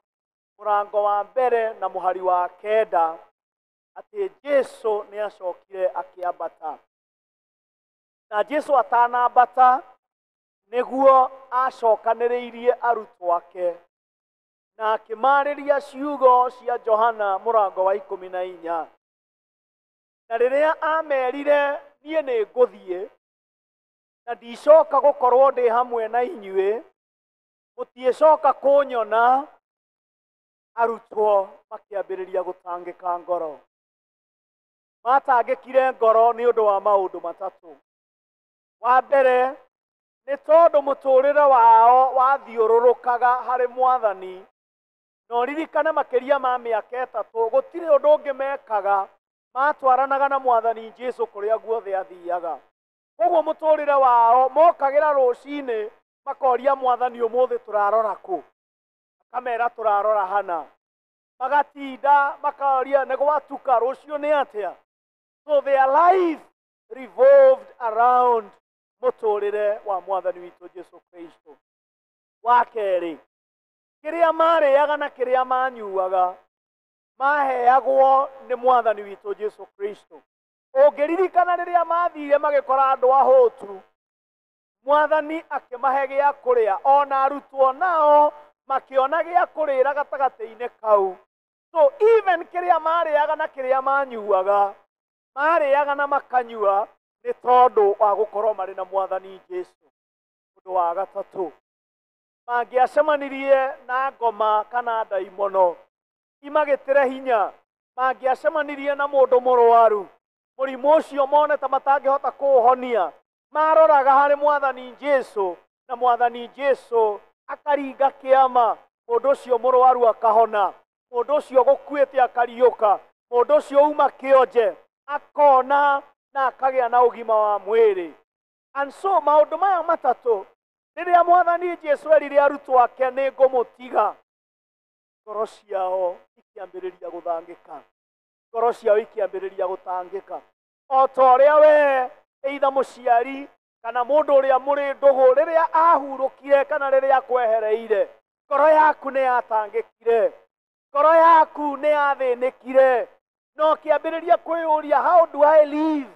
mũrango wa mbere na mũhari wa 9 atĩ Jesũ nĩ acokire akĩambata. Na Jesũ atanambata nĩguo acokanĩrĩirie arutwo ake na akĩmarĩria ciugo cia Johana mũrango wa 14. Na rĩrĩa amerire niĩ nĩ ngũthiĩ na ndicoka gũkorwo ndĩ hamwe na inyuĩ, mũtiĩcoka kũnyona, arutwo makĩambĩrĩria gũtangĩka ngoro. Matangĩkire ngoro nĩ ũndũ wa maũndũ matatũ. Wa mbere nĩ tondũ mũtũrĩre wao wathiũrũrũkaga harĩ Mwathani, na ũririkane makĩria ma mĩaka 3 gũtirĩ ũndũ ũngĩ mekaga, matwaranaga na Mwathani Jesũ kũrĩa guothe athiaga. Koguo mũtũrĩre wao mokagĩra rũcinĩ makoria mwathani ũmũthĩ tũrarora kũ, akamera tũrarora hana, magatinda makaria nĩ gwatuka rũciũ nĩ atĩa. So their life revolved around mũtũrĩre wa mwathani witũ Jesu Kristo. Wa kerĩ, kĩrĩa marĩaga na kĩrĩa manyuaga maheagwo nĩ mwathani witũ Jesu Kristo. Ũngĩririkana rĩrĩa mathire magĩkora andũ ahũtu, mwathani akĩmahe gĩa kũrĩa, ona arutwo nao makĩona gĩa kũrĩra gatagatĩ-inĩ kau. So even kĩrĩa marĩaga na kĩrĩa manyuaga, marĩaga na makanyua nĩ tondũ wa gũkorwo marĩ na mwathani Jesu. Ũndũ wa gatatũ, mangĩacemanirie na ngoma kana ndaimono imagĩtĩre hinya, mangĩacemanirie na mũndũ mũrwaru, mũrimũ ũcio mone ta matangĩhota kũũhonia, maroraga harĩ mwathani Jesu, na mwathani Jesu akaringa kĩama, mũndũ ũcio mũrwaru akahona, mũndũ ũcio gũkuĩte akariũka, mũndũ ũcio uma kĩonje akona na akagĩa na ũgima wa mwĩrĩ. And so maũndũ maya matatũ, rĩrĩa mwathani Jesu erire arutwo ake nĩ ngũmũtiga, ngoro ciao ikĩambĩrĩria gũthangĩka, ngoro ciao ikĩambĩrĩria gũtangĩka. O ta ũrĩa we either mũciari kana mũndũ ũrĩa mũrĩ ndũgũ rĩrĩa ahurũkire kana rĩrĩa akwehereire, ngoro yaku nĩ yatangĩkire, ngoro yaku nĩ yathĩnĩkire, na ũkĩambĩrĩria kwĩyũria, how do I live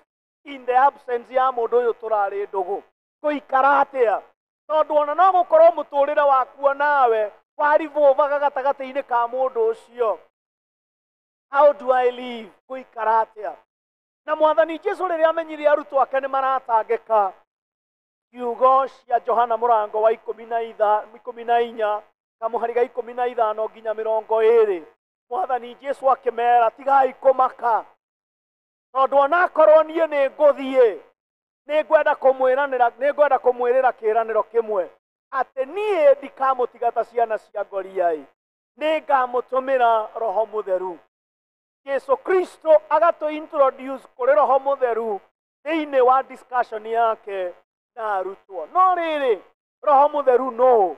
in the absence ya mũndũ ũyũ tũrarĩ ndũgũ, ngũikara atĩa? Tondũ ona no gũkorwo mũtũrĩre waku nawe warivũvaga gatagatĩ-inĩ ka mũndũ ũcio. How do I live? Ngũikara atĩa? Na mwathani Jesu rĩrĩa amenyire arutwo ake nĩ maratangĩka, kiugo cia Johana mũrango wa 14 kamũhari ga 15 nginya 20, mwathani Jesu akĩmera tigai kũmaka, tondũ onakorwo niĩ nĩ ngũthiĩ, nĩngwenda kũmwĩrĩra kĩĩranĩro kĩmwe, atĩ niĩ ndikamũtiga ta ciana cia ngoriai, nĩngamũtũmĩra Roho Mũtheru. Jesu Kristo agatũ introduce kũrĩ Roho Mũtheru thĩinĩ wa discussion yake na arutwo. No rĩrĩ, Roho Mũtheru nũũ?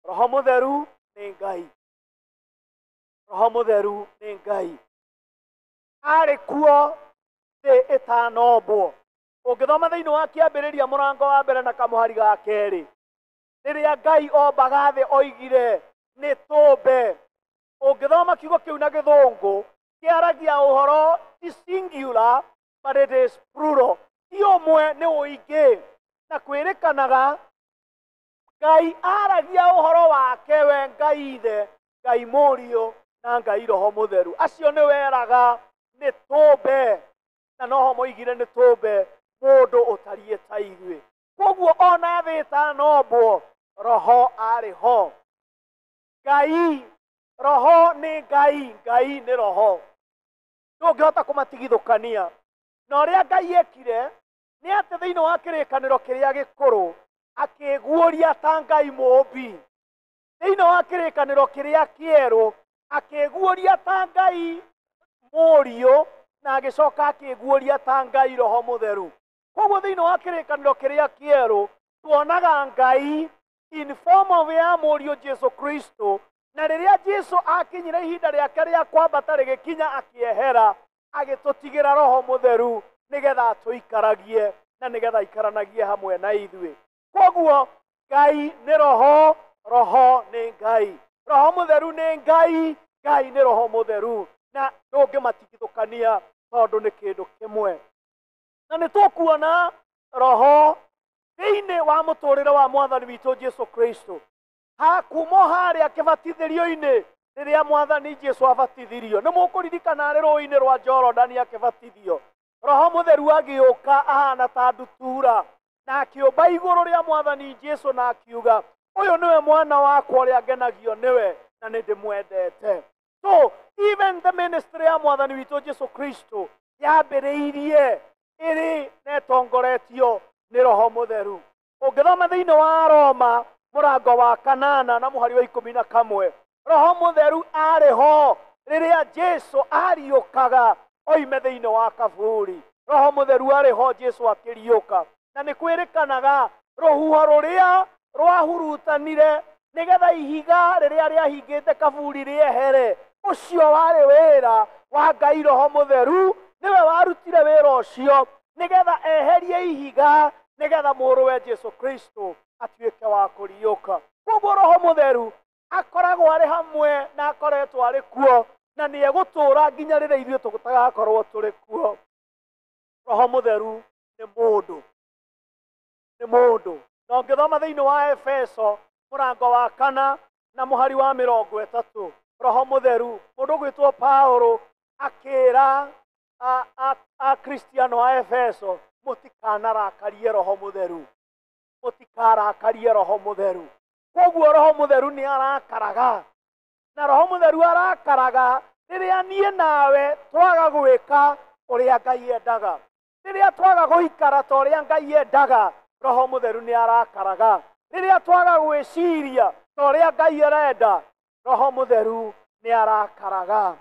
Roho Mũtheru nĩ Ngai. Roho Mũtheru nĩ Ngai. Arĩ kuo thĩ ĩtanombwo. Ũngĩthoma thĩinĩ wa kĩambĩrĩria mũrango wa mbere na kamũhari ga kerĩ, rĩrĩa Ngai ombaga thĩ oigire nĩ tũmbe. Ũngĩthoma kiugo kĩu na gĩthũngũ, kĩaragia ũhoro ti singular but it is plural, ti ũmwe nĩ ũingĩ. Na kwĩrĩkanaga Ngai aragia ũhoro wake we Ngai Ithe, Ngai Mũriũ na Ngai Roho Mũtheru. Acio nĩ weraga nĩ tũmbe, na noho moigire nĩ tũmbe mũndũ ũtariĩ ta ithuĩ. Koguo ona thĩ ĩtanombwo, Roho arĩ ho. Ngai, Roho nĩ Ngai, Ngai nĩ Roho. Ndũngĩhota kũmatigithũkania. Na ũrĩa Ngai ekire nĩ atĩ thĩinĩ wa kĩrĩkanĩro kĩrĩa gĩkũrũ akĩguũria ta Ngai mũũmbi, thĩinĩ wa kĩrĩkanĩro kĩrĩa kĩerũ akĩguũria ta Ngai Mũriũ, na agĩcoka akĩguũria ta Ngai Roho Mũtheru. Koguo thĩinĩ wa kĩrĩkanĩro kĩrĩa kĩerũ tuonaga Ngai in form of ya Mũriũ Jesu Kristo, na rĩrĩa Jesu akinyire ihinda rĩake rĩa kwambata rĩgĩkinya akĩehera, agĩtũtigĩra Roho Mũtheru nĩgetha atũikaragie na nĩgetha aikaranagie hamwe na ithuĩ. Koguo Ngai nĩ Roho, Roho nĩ Ngai, Roho Mũtheru nĩ Ngai, Ngai nĩ Roho Mũtheru, na ndũngĩmatigithũkania tondũ nĩ kĩndũ kĩmwe. Na nĩ tũkuona Roho thĩinĩ wa mũtũrĩre wa mwathani witũ Jesu Kristo. Kuma harĩa kĩbatithĩrio-inĩ rĩrĩa mwathani Jesu abatithirio, nĩ mũkũririkana arĩ rũĩ-inĩ rwa Jorodani akĩbatithio, Roho Mũtheru agĩũka ahana ta ndutura na akĩũmba igũrũ rĩa mwathani Jesu na akiuga, ũyũ nĩwe mwana wakwa ũrĩa ngenagio nĩwe na nĩ ndĩmwendete. So even the ministry ya mwathani witũ Jesu Kristo yambĩrĩirie ĩrĩ na ĩtongoretio nĩ Roho Mũtheru. Ũngĩthoma thĩinĩ wa Roma mũrango wa 8 na mũhari wa 11, Roho Mũtheru arĩ ho rĩrĩa Jesu ariũkaga oime thĩinĩ wa kaburi. Roho Mũtheru arĩ ho Jesu akĩriũka, Na nĩ kwĩrĩkanaga rũhuho rũrĩa rwahurutanire nĩgetha ihiga rĩrĩa rĩahingĩte kaburi rĩehere, ũcio warĩ wĩra wa Ngai Roho Mũtheru, nĩwe warutire wĩra ũcio nĩgetha eherie ihiga nĩgetha mũrũwe Jesu Kristo atuĩke wa kũriũka. Koguo Roho Mũtheru akoragwo arĩ hamwe na akoretwo arĩ kuo, na nĩ egũtũũra nginya rĩrĩa ithuĩ tũtagakorwo tũrĩ kuo. Roho Mũtheru nĩ mũndũ, nĩ mũndũ. Na ũngĩthoma thĩinĩ wa Efeso mũrango wa 4 na mũhari wa 30, Roho Mũtheru, mũndũ ũgwĩtwo Paulo akĩra Akristiano a Efeso, mũtikanarakarie Roho Mũtheru, mũtikarakarie Roho Mũtheru. Koguo Roho Mũtheru nĩ arakaraga, na Roho Mũtheru arakaraga rĩrĩa niĩ nawe twaga gwĩka ũrĩa Ngai endaga, rĩrĩa twaga gũikara ta ũrĩa Ngai endaga, Roho Mũtheru nĩ arakaraga. Rĩrĩa twaga gwĩciria ta ũrĩa Ngai arenda, Roho Mũtheru nĩ arakaraga.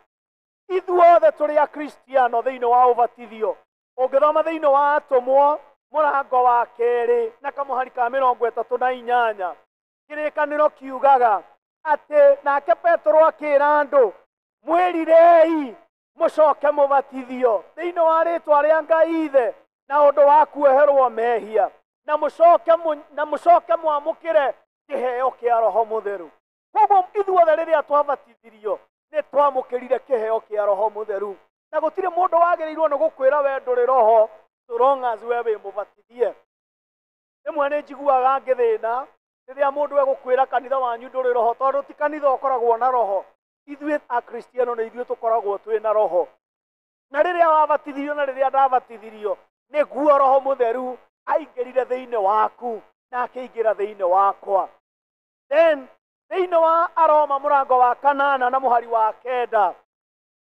Ithuothe tũrĩ Akristiano thĩinĩ wa ũbatithio. Ũngĩthoma thĩinĩ wa Atũmwo mũrango wa 2 na kamũhari ka 38, kĩrĩkanĩro kiugaga atĩ nake Petero akĩra andũ, mwĩrirei mũcoke mũbatithio thĩinĩ wa rĩtwa rĩa Ngai Ithe na ũndũ wa kuoherwo mehia, na mũcoke mwamũkĩre kĩheo kĩa Roho Mũtheru. Koguo ithuothe rĩrĩa twabatithirio nĩ twamũkĩrire kĩheo kĩa Roho Mũtheru, na gũtirĩ mũndũ wagĩrĩirwo nĩ gũkwĩra we ndũrĩ roho so long as we wĩ mũbatithie. Rĩmwe nĩ njiguaga ngĩthĩna rĩrĩa mũndũ egũkwĩra kanitha wanyu ndũrĩ roho, tondũ ti kanitha ũkoragwo na roho. Ithuĩ Akristiano nĩ ithuĩ tũkoragwo twĩ na roho, na rĩrĩa wabatithirio na rĩrĩa ndabatithirio nĩguo Roho Mũtheru aingĩrire thĩinĩ waku na akĩingĩra thĩinĩ wakwa. Then thĩinĩ wa Aroma mũrango wa 8 na mũhari wa 9,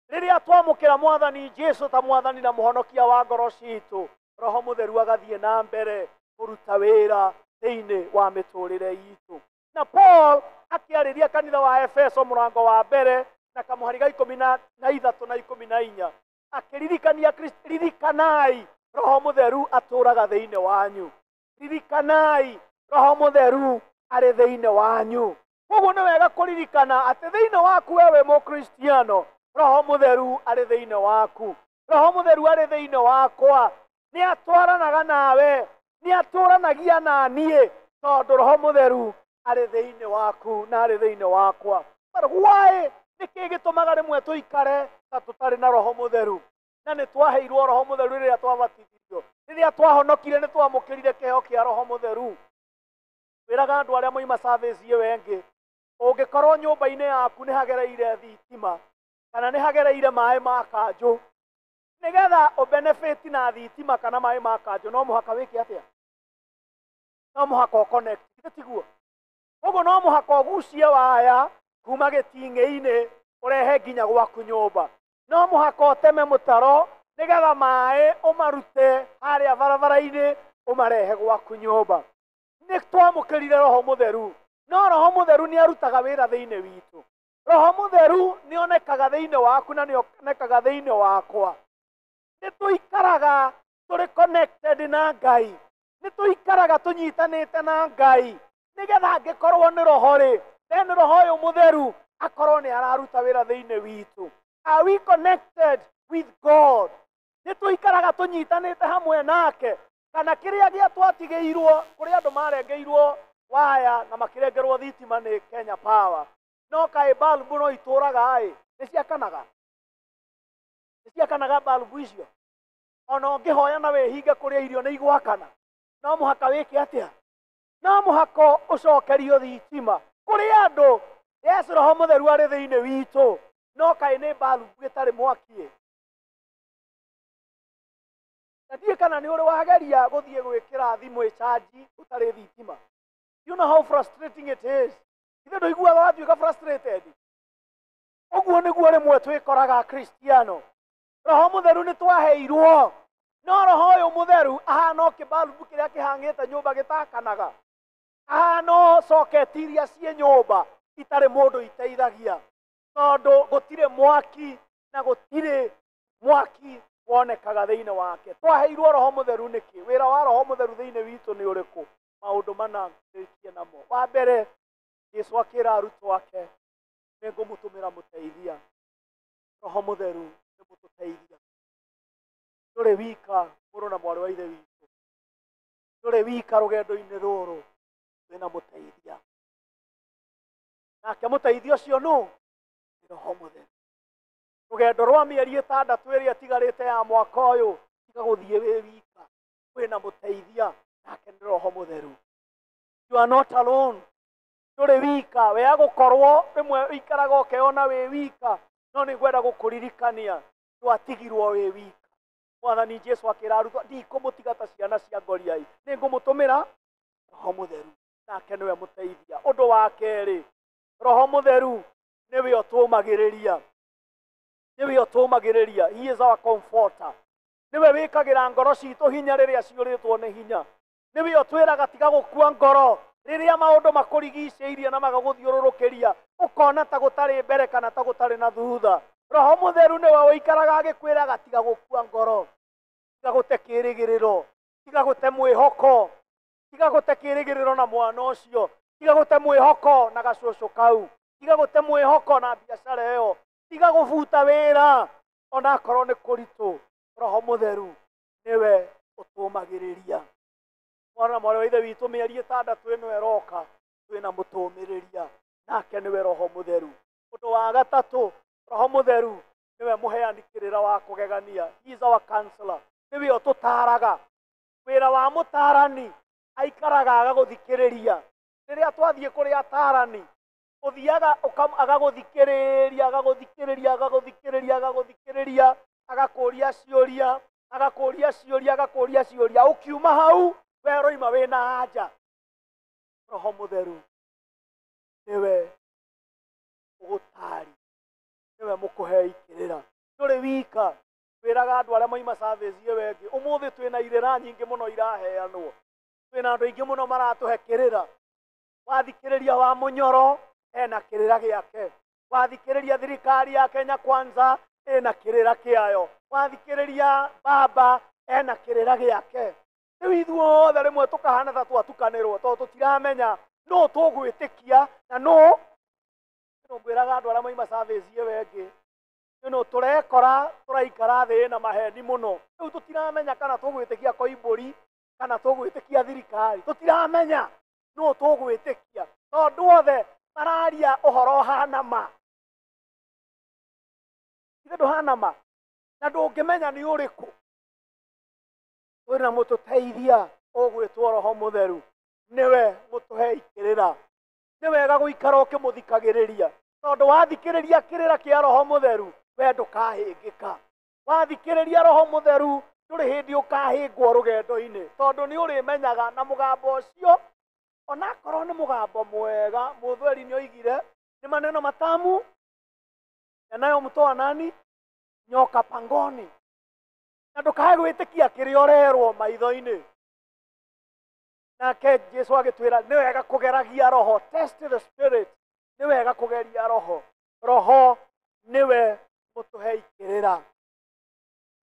rĩrĩa twamũkĩra Mwathani Jesu ta Mwathani na Mũhonokia wa ngoro citũ, Roho Mũtheru agathiĩ na mbere kũruta wĩra thĩinĩ wa mĩtũrĩre itũ. Na Paul akĩarĩria kanitha wa Efeso mũrango wa 1 na kamũhari ga 13 na 14, akĩririkania ririkanai Roho Mũtheru atũũraga thĩinĩ wanyu, ririkanai Roho Mũtheru arĩ thĩinĩ wanyu. Koguo nĩ wega kũririkana atĩ thĩinĩ waku we wĩ Mũkristiano, Roho Mũtheru arĩ thĩinĩ waku, Roho Mũtheru arĩ thĩinĩ wakwa, nĩ atwaranaga nawe, nĩ atũranagia na niĩ, tondũ Roho Mũtheru arĩ thĩinĩ waku na arĩ thĩinĩ wakwa. But why nĩkĩ gĩtũmaga rĩmwe tũikare ta tũtarĩ na Roho Mũtheru? Na nĩ twaheirwo Roho Mũtheru rĩrĩa twabatithirio, rĩrĩa twahonokire nĩ twamũkĩrire kĩheo kĩa Roho Mũtheru. Wĩraga andũ arĩa moima service ĩyo ĩngĩ, ũngĩkorwo nyũmba-inĩ yaku nĩ hagereire thitima kana nĩ hagereire maĩ ma kanjũ, nĩgetha ũbenefit na thitima kana maĩ ma kanjũ no mũhaka wĩke atĩa? No mũhaka ũconnect, githĩ tiguo? Koguo no mũhaka ũgucie waya kuma gĩting'ĩ-inĩ ũrehe nginya gwaku nyũmba. No mũhaka ũteme mũtaro nĩgetha maĩ ũmarute harĩa barabara-inĩ ũmarehe gwaku nyũmba. Nĩ twamũkĩrire Roho Mũtheru, no Roho Mũtheru nĩ arutaga wĩra thĩinĩ witũ. Roho Mũtheru nĩ onekaga thĩinĩ waku na nĩ onekaga thĩinĩ wakwa. Nĩ tũikaraga tũrĩ connected na Ngai, nĩ tũikaraga tũnyitanĩte na Ngai, nĩgetha angĩkorwo nĩ roho rĩ, then Roho ũyũ Mũtheru akorwo nĩ araruta wĩra thĩinĩ witũ. Are we connected with God? Nĩ tũikaraga tũnyitanĩte hamwe nake, kana kĩrĩa gĩa twatigĩirwo, kũrĩ andũ marengeirwo waya na makĩrengerwo thitima nĩ Kenya Power, no kaĩ balbu no itũraga ĩ, nĩ ciakanaga, nĩ ciakanaga balbu icio. Ona ũngĩhoya na wĩhinge kũrĩa irio nĩ igwakana. No mũhaka wĩke atĩa? No mũhaka ũcokerio thitima. Kũrĩ andũ, yes, Roho Mũtheru arĩ thĩinĩ witũ, no kaĩ nĩ balbu ĩtarĩ mwaki ĩ. Na ndiũĩ kana nĩ ũrĩ wageria gũthiĩ gwĩkĩra thimũ ĩcanji ũtarĩ thitima. You know how frustrating it is. Ithe ndũiguaga watuĩka frustrated? Ũguo nĩguo rĩmwe twĩkoraga Akristiano. Roho Mũtheru nĩ twaheirwo, no Roho ũyũ Mũtheru ahana o kĩbalubu kĩrĩa kĩhang'ĩte nyũmba gĩtakanaga, ahana o coketi iria ciĩ nyũmba itarĩ mũndũ iteithagia, tondũ gũtirĩ mwaki na gũtirĩ mwaki Wonekaga thĩinĩ wake. Twaheirwo Roho Mũtheru nĩkĩ? Wĩra wa Roho Mũtheru thĩinĩ witũ nĩ ũrĩkũ? Maũndũ mana ndĩkie namo. Wa mbere, Jesũ akĩra arutwo ake, nĩngũmũtũmĩra mũteithia. Roho Mũtheru nĩ mũtũteithia. Ndũrĩ wika mũrũ na mwarĩ wa ithe witũ. Ndũrĩ wika rũgendo-inĩ rũrũ, wĩna mũteithia. Nake mũteithia ũcio nũ? Nĩ Roho Mũtheru. Rũgendo rwa mĩeri 6 ĩrĩa ĩtigarĩte ya mwaka ũyũ, tiga gũthiĩ wĩ wika, wĩna mũteithia, nake nĩ Roho Mũtheru. You are not alone. Ndũrĩ wika, we agũkorwo rĩmwe ũikaraga ũkeona wĩ wika, no nĩ ngwenda gũkũririkania ndwatigirwo wĩ wika. Mwathani Jesũ akĩra arutwo, ndikũmũtiga ta ciana cia ngoriai, nĩ ngũmũtũmĩra Roho Mũtheru, nake nĩwe mũteithia. Ũndũ wa kerĩ, Roho Mũtheru nĩwe ũtũũmagĩrĩria. Nĩwe ũtũũmagĩrĩria. He is our comforter. Nĩwe wĩkagĩra ngoro citũ hinya rĩrĩa ciũrĩtwo nĩ hinya. Nĩwe ũtwĩraga tiga gũkua ngoro rĩrĩa maũndũ makũrigicĩirie na magagũthiũrũrũkĩria, ũkona ta gũtarĩ mbere kana ta gũtarĩ na thutha. Roho Mũtheru nĩwe ũikaraga agĩkwĩraga tiga gũkua ngoro, tiga gũte kĩĩrĩgĩrĩro, tiga gũte mwĩhoko, tiga gũte kĩĩrĩgĩrĩro na mwana ũcio, tiga gũte mwĩhoko na gacũcũ kau, tiga gũte mwĩhoko na biacara ĩyo, tiga gũbuta wĩra onakorwo nĩ kũritũ. Roho Mũtheru nĩwe ũtũũmagĩrĩria. Mwana mwarĩ wa ithe witũ, mĩeri 6 ĩno ĩroka twĩna mũtũũmĩrĩria, nake nĩwe Roho Mũtheru. Ũndũ wa gatatũ, Roho Mũtheru nĩwe mũheani kĩrĩra wa kũgegania. He is our counselor. Nĩwe ũtũtaaraga. Wĩra wa mũtaarani aikaraga agagũthikĩrĩria. Rĩrĩa twathiĩ kũrĩ ataarani, ũthiaga agagũthikĩrĩria, agagũthikĩrĩria, agagũthikĩrĩria, agagũthikĩrĩria, agakũria ciũria, agakũria ciũria, agakũria ciũria. Ũkiuma hau we ũroima wĩna anja. Roho Mũtheru nĩwe ũgũtaari, nĩwe mũkũhei kĩrĩra. Ndũrĩ wika. Wĩraga andũ arĩa moima service ĩyo ĩngĩ, ũmũthĩ twĩna irĩra nyingĩ mũno iraheanwo, twĩna andũ aingĩ mũno maratũhe kĩrĩra. Wathikĩrĩria wa Mũnyoro ena kĩrĩra gĩake, wathikĩrĩria thirikari ya Kenya Kwanza ĩna kĩrĩra kĩayo, wathikĩrĩria baba ena kĩrĩra gĩake. Rĩu ithuothe rĩmwe tũkahana ta twatukanĩrwo tondũ tũtiramenya nũ tũgwĩtĩkia na nũ. Ngwĩraga andũ arĩa moima service ĩyo ĩngĩ, no tũrekora tũraikara thĩ na maheni mũno. Rĩu tũtiramenya kana tũgwĩtĩkia Koimbũri kana tũgwĩtĩkia thirikari, tũtiramenya nũ tũgwĩtĩkia tondũ othe mararia ũhoro ũhana ma. Ithe ndũhana ma na ndũngĩmenya nĩ ũrĩkũ. Twĩna mũtũteithia ũgwĩtwo Roho Mũtheru, nĩwe mũtũhei kĩrĩra. Nĩ wega gũikara ũkĩmũthikagĩrĩria, tondũ wathikĩrĩria kĩrĩra kĩa Roho Mũtheru we ndũkahĩngĩka. Wathikĩrĩria Roho Mũtheru ndũrĩ hĩndĩ ũkahĩngwo rũgendo-inĩ, tondũ nĩ ũrĩmenyaga na mũgambo ũcio, onakorwo nĩ mũgambo mwega. Mũthweri nĩ oigire nĩ maneno matamu yanayomtoa nani nyoka pangoni. Na ndũkae gwĩtĩkia kĩrĩa ũrerwo maitho-inĩ. Nake Jesũ agĩtwĩra nĩ wega kũgeragia Roho, test the spirit. Nĩ wega kũgeria Roho. Roho nĩwe mũtũhei kĩrĩra,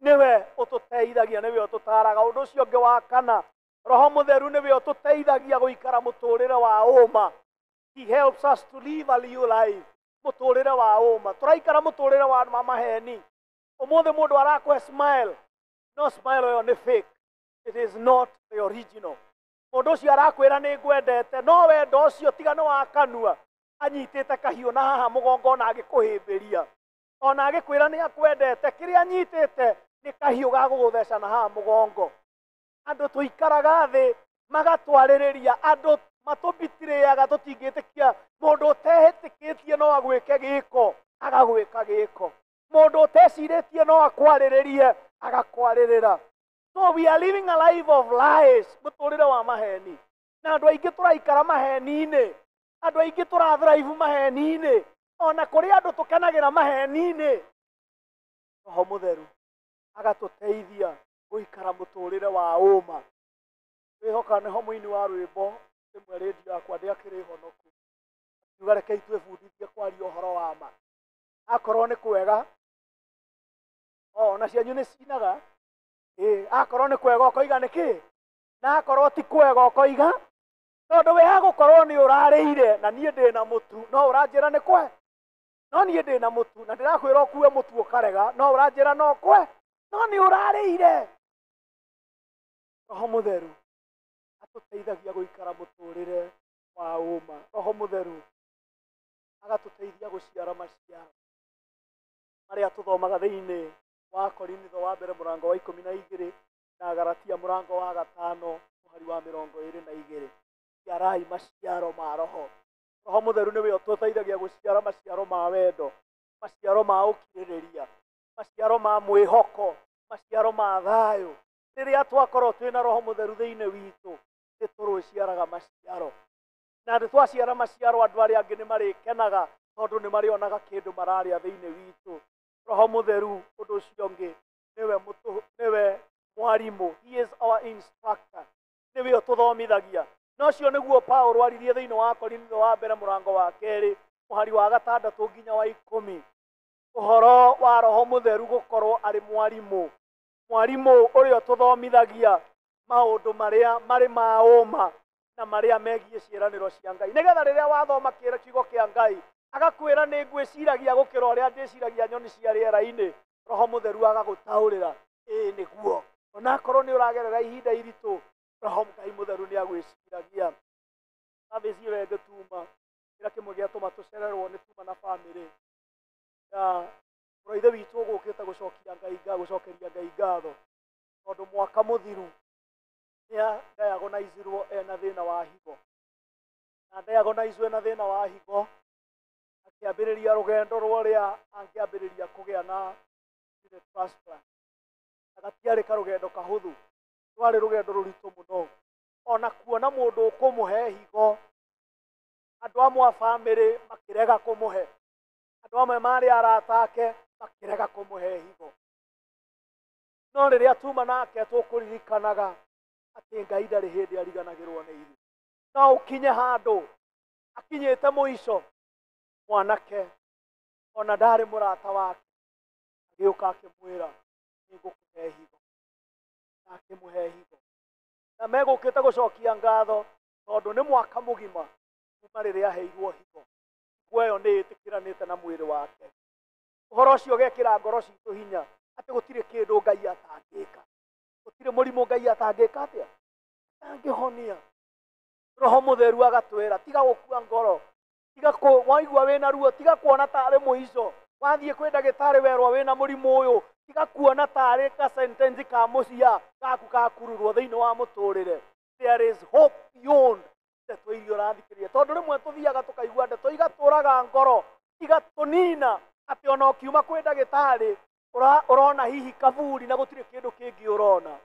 nĩwe ũtũteithagia, nĩwe ũtũtaaraga. Ũndũ ũcio ũngĩ wa kana, Roho Mũtheru nĩwe ũtũteithagia gũikara mũtũrĩre wa ũma. He helps us to live a new life. Mũtũrĩre wa ũma. Tũraikara mũtũrĩre wa maheni. Ũmũthĩ mũndũ arakũhe smile, no smile ĩyo nĩ fake. It is not the original. Mũndũ ũcio arakwĩra nĩ ngwendete, no wendo ũcio tiga nĩ wa kanua, anyitĩte kahiũ na haha mũgongo na agĩkũhĩmbĩria. Ona agĩkwĩra nĩ akwendete, kĩrĩa anyitĩte nĩ kahiũ ga gũgũtheca na haha mũgongo. Andũ tũikaraga thĩ magatwarĩrĩria, andũ matũbitirĩaga, tũtingĩtĩkia mũndũ ũtehĩtĩkĩtie no agwĩke gĩko, agagwĩka gĩko. Mũndũ ũtecirĩtie no akwarĩrĩrie, agakwarĩrĩra. So we are living a life of lies, mũtũrĩre wa maheni. Na andũ aingĩ tũraikara maheni-inĩ, andũ aingĩ tũrathrive maheni-inĩ, ona kũrĩ andũ tũkenagĩra maheni-inĩ. Roho Mũtheru agatũteithia gũikara mũtũrĩre wa ũma. Wĩhoka nĩho mũini wa rwĩmbo rĩmwe rĩndiũ yakwa ndĩakĩrĩ honoku, akiuga rekei twĩbundithie kwaria ũhoro wa ma. Akorwo nĩ kwega, Ona cianyu nĩ cinaga. Akorwo nĩ kwega ũkoiga nĩ kĩ, na akorwo ti kwega ũkoiga tondũ we hagũkorwo nĩ ũrarĩire na niĩ ndĩ na mũtu no ũranjĩra nĩ kwe, no niĩ ndĩ na mũtu na ndĩrakwĩra ũkue mũtu ũkarega no ũranjĩra no kwe, no nĩ ũrarĩire. Roho Mũtheru atũteithagia gũikara mũtũrĩre wa ũma. Roho Mũtheru agatũteithia gũciara maciaro marĩa tũthomaga thĩinĩ wa Korinitho wa mbere mũrango wa 12 na Galatia mũrango wa 5 mũhari wa 22. Ciarai maciaro ma Roho. Roho Mũtheru nĩwe ũtũteithagia gũciara maciaro ma wendo, maciaro ma ũkirĩrĩria, maciaro ma mwĩhoko, maciaro ma thayũ. Rĩrĩa twakorwo twĩna Roho Mũtheru thĩinĩ witũ nĩ tũrũciaraga maciaro, na nĩ twaciara maciaro andũ arĩa angĩ nĩ marĩkenaga tondũ nĩ marĩonaga kĩndũ mararĩa thĩinĩ witũ. Roho Mũtheru ũndũ ũcio ũngĩ nĩwe mwarimũ. He is our instructor, nĩwe ũtũthomithagia. Na ũcio nĩguo Paũlũ aririe thĩinĩ wa Korinitho wa mbere mũrango wa 2 mũhari wa 6 nginya wa 10, ũhoro wa Roho Mũtheru gũkorwo arĩ mwarimũ, mwarimũ ũrĩa ũtũthomithagia maũndũ marĩa marĩ ma ũma na marĩa megiĩ ciĩranĩro cia Ngai, nĩgetha rĩrĩa wathoma kiugo kĩa Ngai agakwĩra nĩ ngwĩciragia gũkĩra ũrĩa ndĩciragia nyoni cia rĩera-inĩ. Roho Mũtheru agagũtaũrĩra ĩĩ nĩguo, onakorwo nĩ ũragerera ihinda iritũ, Roho Ngai Mũtheru nĩ agwĩciragia. Service ĩyo ĩngĩ tuma kĩrĩa kĩmwe gĩatũma tũcererwo nĩ tuma na bamĩrĩ ya mũrũ witũ ũgũkĩte gũcokia Ngai gũcokeria Ngai ngatho tondũ mwaka mũthiru nĩ diagnosirwo ena thĩna wa higo, na diagnosirwo ena thĩna wa higo akĩambĩrĩria rũgendo rũrĩa angĩambĩrĩria kũgĩa na kidney transplant. Na gatiarĩ karũgendo kahũthũ, rwarĩ rũgendo rũritũ mũno. Ona kuona mũndũ ũkũmũhe higo, andũ amwe a bamĩrĩ makĩrega kũmũhe, andũ amwe marĩ arata ake makĩrega kũmũhe higo. No rĩrĩa tuma nake tũkũririkanaga atĩ Ngai ndarĩ hĩndĩ ariganagĩrwo nĩ ithuĩ. No ũkinye handũ akinyĩte mũico, mwanake ona ndarĩ mũrata wake agĩũka akĩmwĩra nĩngũkũhe higo, na akĩmũhe higo. Na megũkĩte gũcokia ngatho tondũ nĩ mwaka mũgima kuma rĩrĩa aheirwo higo. Higo ĩyo nĩ ĩtĩkĩranĩte na mwĩrĩ wake. Ũhoro ũcio ũgekĩra ngoro citũ hinya atĩ gũtirĩ kĩndũ Ngai atangĩka, gũtirĩ mũrimũ Ngai atangĩka atĩa, atangĩhonia. Roho Mũtheru agatwĩra tiga gũkua ngoro, tiga waigua wĩna ruo, tiga kuona tarĩ mũico. Wathiĩ kwĩ ndagĩtarĩ werwo wĩna mũrimũ ũyũ, tiga kuona tarĩ ka sentence ka mũcia gaku gakururwo thĩinĩ wa mũtũrĩre. There is hope beyond ndeto iria ũrathikĩrĩria, tondũ rĩmwe tũthiaga tũkaigua ndeto igatũraga ngoro igatũnina atĩ ona ũkiuma kwĩ ndagĩtarĩ ũrona hihi kaburi na gũtirĩ kĩndũ kĩngĩ ũrona.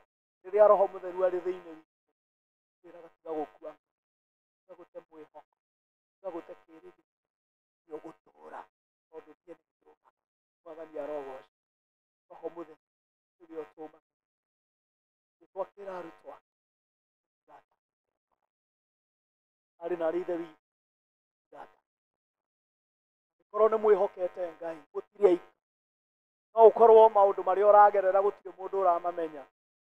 Rĩrĩa Roho Mũtheru arĩ thĩinĩ witũ, twĩraga tiga gũkua, tiga gũte mwĩhoko, tiga gũte kĩĩrĩgĩrĩro, nĩ ũgũtũũra tondũ niĩ nĩ ndũũraga. Mwathani arogocwo. Roho Mũtheru nĩwe ũtũmaga. Twakĩra arutwo ake arĩ na arĩ ithe witũ, angĩkorwo nĩ mwĩhokete Ngai gũtirĩ aika. No ũkorwo maũndũ marĩa ũragerera gũtirĩ mũndũ ũramamenya,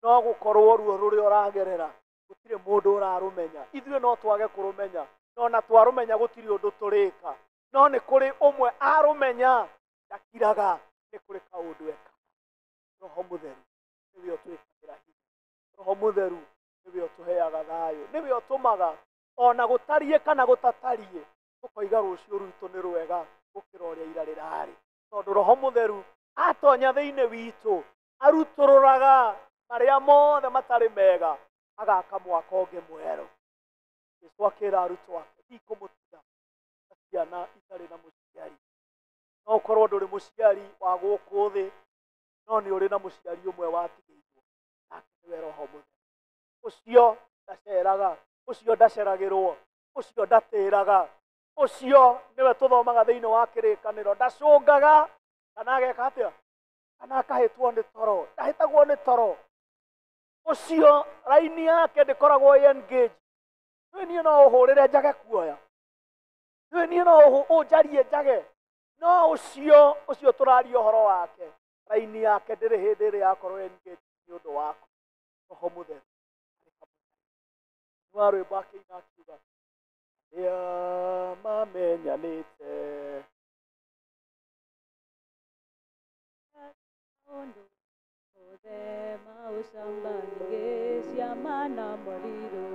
no gũkorwo ruo rũrĩa ũragerera gũtirĩ mũndũ ũrarũmenya. Ithuĩ no twage kũrũmenya, no na twarũmenya gũtirĩ ũndũ tũrĩka, no nĩ kũrĩ ũmwe arũmenya ndakiraga, nĩ kũrĩ kaũndũ ekaga. Roho Mũtheru nĩwe ũtwĩkagĩra hinya. Roho Mũtheru nĩwe ũtũheaga thayũ, nĩwe ũtũmaga ona gũtariĩ kana gũtatariĩ tũkoiga rũciũ rwitũ nĩ rwega gũkĩra ũrĩa ira rĩrarĩ, tondũ Roho Mũtheru atonya thĩinĩ witũ arutũrũraga marĩa mothe matarĩ mega agaka mwaka ũngĩ mwerũ. Jesũ akĩra arutwo ake ndikũmũtiga ta ciana itarĩ na mũciari. No ũkorwo ndũrĩ mũciari wa gũkũ thĩ, no nĩ ũrĩ na mũciari ũmwe watigĩirwo, nake nĩwe Roho Mũtheru. Ũcio ndaceraga, ũcio ndaceragĩrwo, ũcio ndatĩraga, ũcio nĩwe tũthomaga thĩinĩ wa kĩrĩkanĩro, ndacũngaga kana ageka atĩa, kana akahĩtwo nĩ toro, ndahĩtagwo nĩ toro. Ũcio raini yake ndĩkoragwo ĩ engaged. Nĩ niĩ no ũhũrĩre njage kuoya, nĩ niĩ no ũnjarie njage, no ũcio ũcio tũraria ũhoro wake Raini yake ndĩrĩ hĩndĩ ĩrĩ yakorwo engaged nĩ ũndũ waku. Roho Mũtheru arĩ hamwe na wa rwĩmbo akĩina akiuga arĩa mamenyanĩte Maũndũ mothe ma ũcamba nyingĩ ciama na morirũ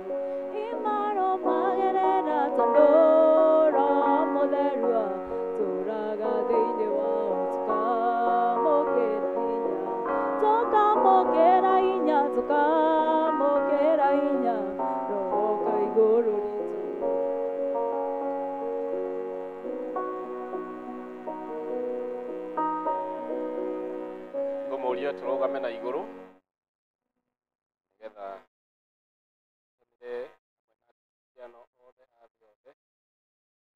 imarũmagĩrĩra tondũ Roho Mũtheru atũũraga thĩinĩ wao. Tũkamũkĩra hinya, tũkamũkĩra hinya, tũkamũkĩra hinya Roho oka igũrũ ritũ. Ngũmũria tũrũgame na igũrũ nĩgetha tũtũmĩre hamwe na Akristiano othe a thĩ yothe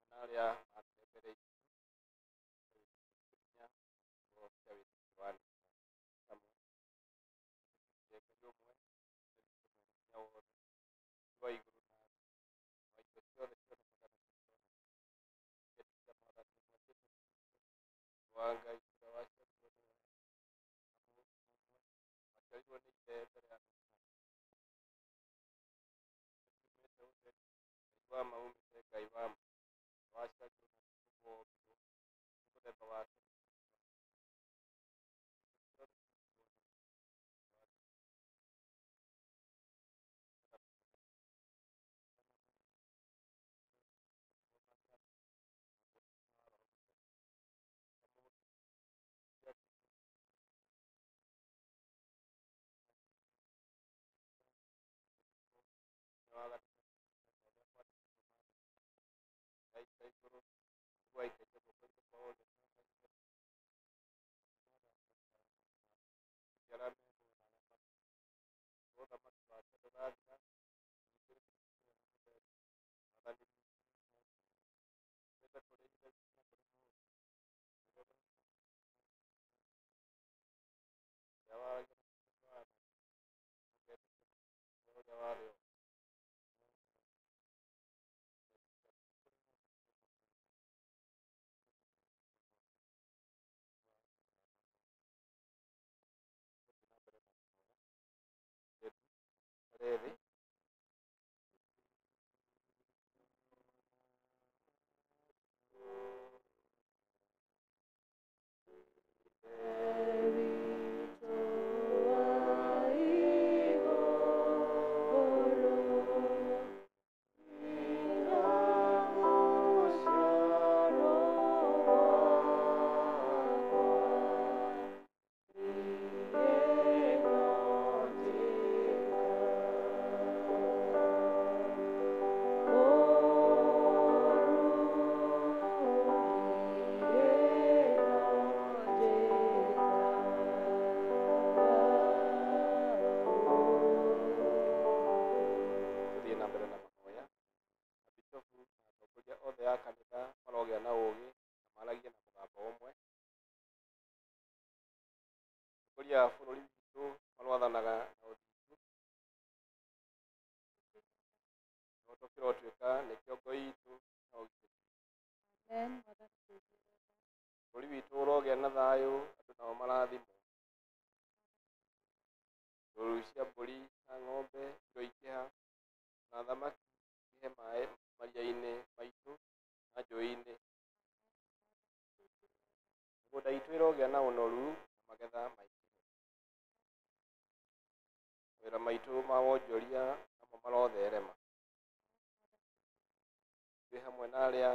na arĩa mathiĩ mbere itũ hinya ciugo cia wĩtĩkio wa hamwe Ngai ũmwe hinya wothe wa igũrũ na thĩ wa indo ciothe cionekaga na iria itonekaga. Ngetĩkia Mwathani ũmwe Jesũ Kristũ wa Ngai ũrĩa waciarirwo nĩwe waciarirwo nĩ Ithe mbere ya mĩaka yumĩte ũtheri, Ngai wa ma umĩte Ngai wa ma, waciarirwo na ti kũũmbwo, nĩ mũthemba wake. Thĩ. Tũthiĩ na mbere na mahoya. Abishofu na atongoria othe a kanitha marogĩa na ũũgĩ na maragie na mũgambo ũmwe. Atongoria a bũrũri witũ maroathanaga na ũthingu. Kĩhoto kĩrotuĩka nĩkĩo ngo itũ na ũgitĩri. Bũrũri witũ ũrogĩa na thayũ, andũ nao marathimwo. Ndũru cia mbũri na ng'ombe iroingĩha na thamaki ihe maĩ maria-inĩ maitũ na njũĩ-inĩ. Mĩgũnda itũ ĩrogĩa na ũnoru na magetha maingĩhe. Mawĩra maitũ ma wonjoria namo marotherema. Twĩ hamwe na arĩa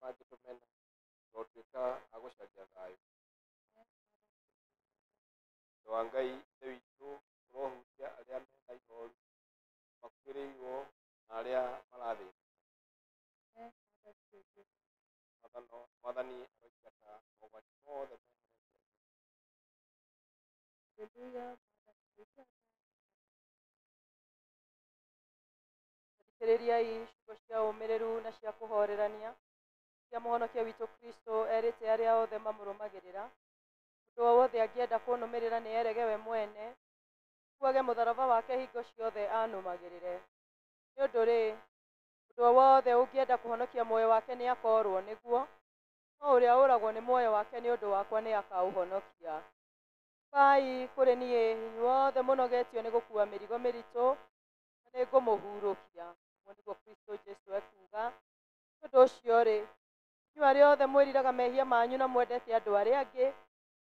mangĩtũmena tũrotuĩka a gũcaria thayũ. Wendo wa Ngai Ithe witũ ũrohutia arĩa mena ihoru, makuĩrĩirwo na arĩa marathĩnĩka. Mwathani aroingata mogwati mothe mehere njĩra-inĩ. Thikĩrĩriai ciugo cia ũmĩrĩru na cia kũhorerania cia mũhonokia witũ Kristo erĩte arĩa othe mamũrũmagĩrĩra. Mũndũ o wothe angĩenda kũnũmĩrĩra nĩ erege we mwene, akuage mũtharaba wake hingo ciothe anũmagĩrĩre. Nĩ ũndũ rĩ, mũndũ o wothe ũngĩenda kũhonokia muoyo wake nĩ akoorwo nĩguo, No ũrĩa ũragwo nĩ muoyo wake nĩ ũndũ wakwa nĩ akaũhonokia. Ũkai kũrĩ niĩ inyuothe mũnogetio nĩ gũkuua mĩrigo mĩritũ, na nĩ ngũmũhurũkia. Ũguo nĩguo Kristo Jesu ekuuga. Nĩ ũndũ ũcio-rĩ, inyuĩ arĩa othe mwĩriraga mehia manyu na mwendete andũ arĩa angĩ,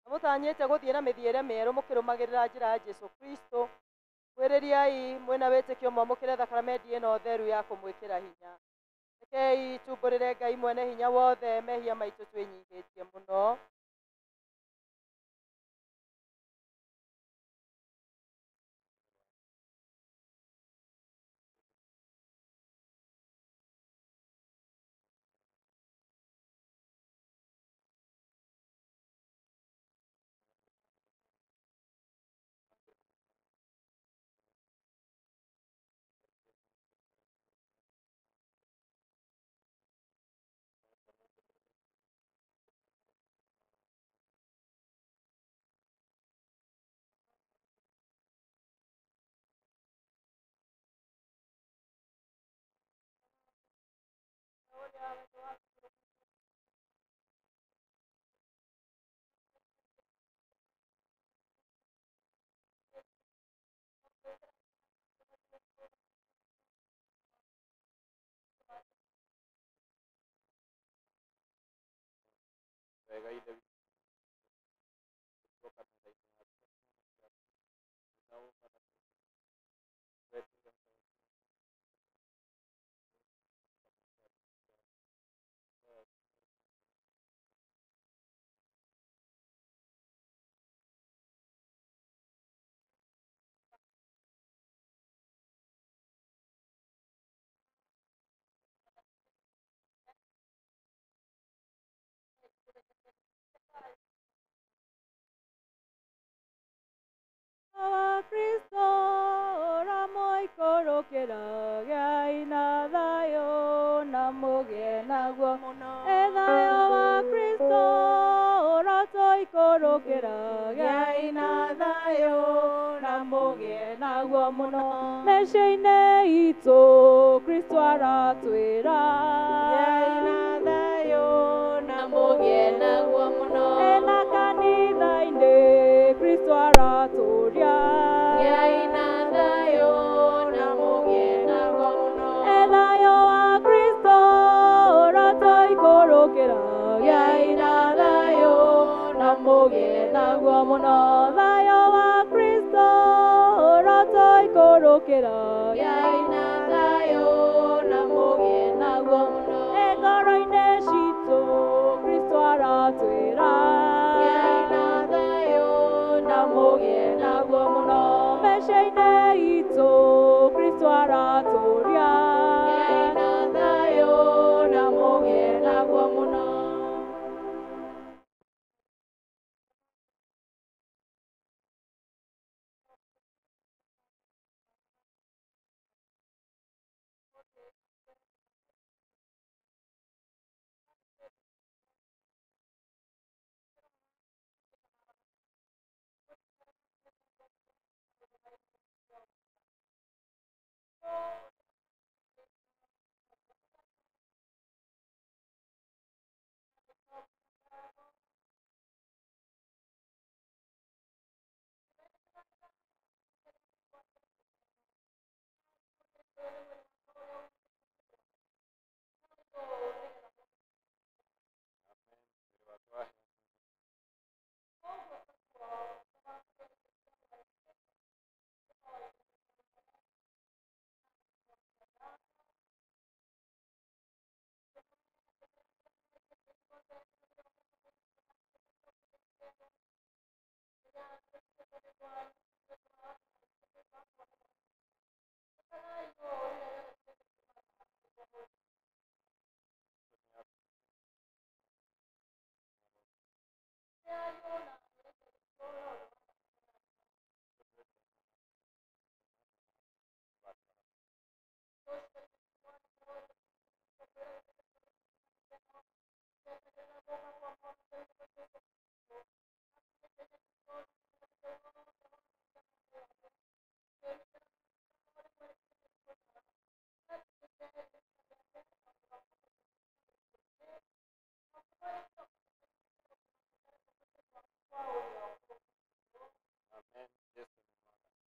na mũtanyĩte gũthiĩ na mĩthiĩre mĩerũ mũkĩrũmagĩrĩra njĩra ya Jesu Kristo, kwĩrĩriai mwĩna wĩtĩkio mwamũkĩre thakaramendi ĩno theru ya kũmwĩkĩra hinya. Rekei tumbũrĩre Ngai mwene hinya wothe mehia maitũ twĩnyihĩtie mũno. Wega Ithe witũ tũcoka metha-inĩ yaku na ũma na Wa Kristo ũramũikũrũkĩra gĩai na thayũ na mũgĩe naguo. E thayũ wa Kristo ũratũikũrũkĩra gĩai na thayũ na mũgĩe naguo mũno. Mĩciĩ-inĩ itũ Kristo aratwĩra Gĩai na thayũ na mũgĩe naguo mũno. Ena kanitha-inĩ Kristo aratũria Gĩai na thayũ na mũgĩe naguo mũno. E thayũ wa Kristo ũratũikũrũkĩra gĩai na thayũ na mũgĩe naguo mũno. Thayũ wa Kristo ũratũikũrũkĩra Gĩai na thayũ na mũgĩe naguo mũno. E ngoro-inĩ citũ Kristo aratwĩra Gĩai na thayũ na mũgĩe naguo mũno. Mĩciĩ-inĩ itũ Kristo aratũria Gĩai na thayũ na mũgĩe naguo mũno. Jesu nĩ Mwathani.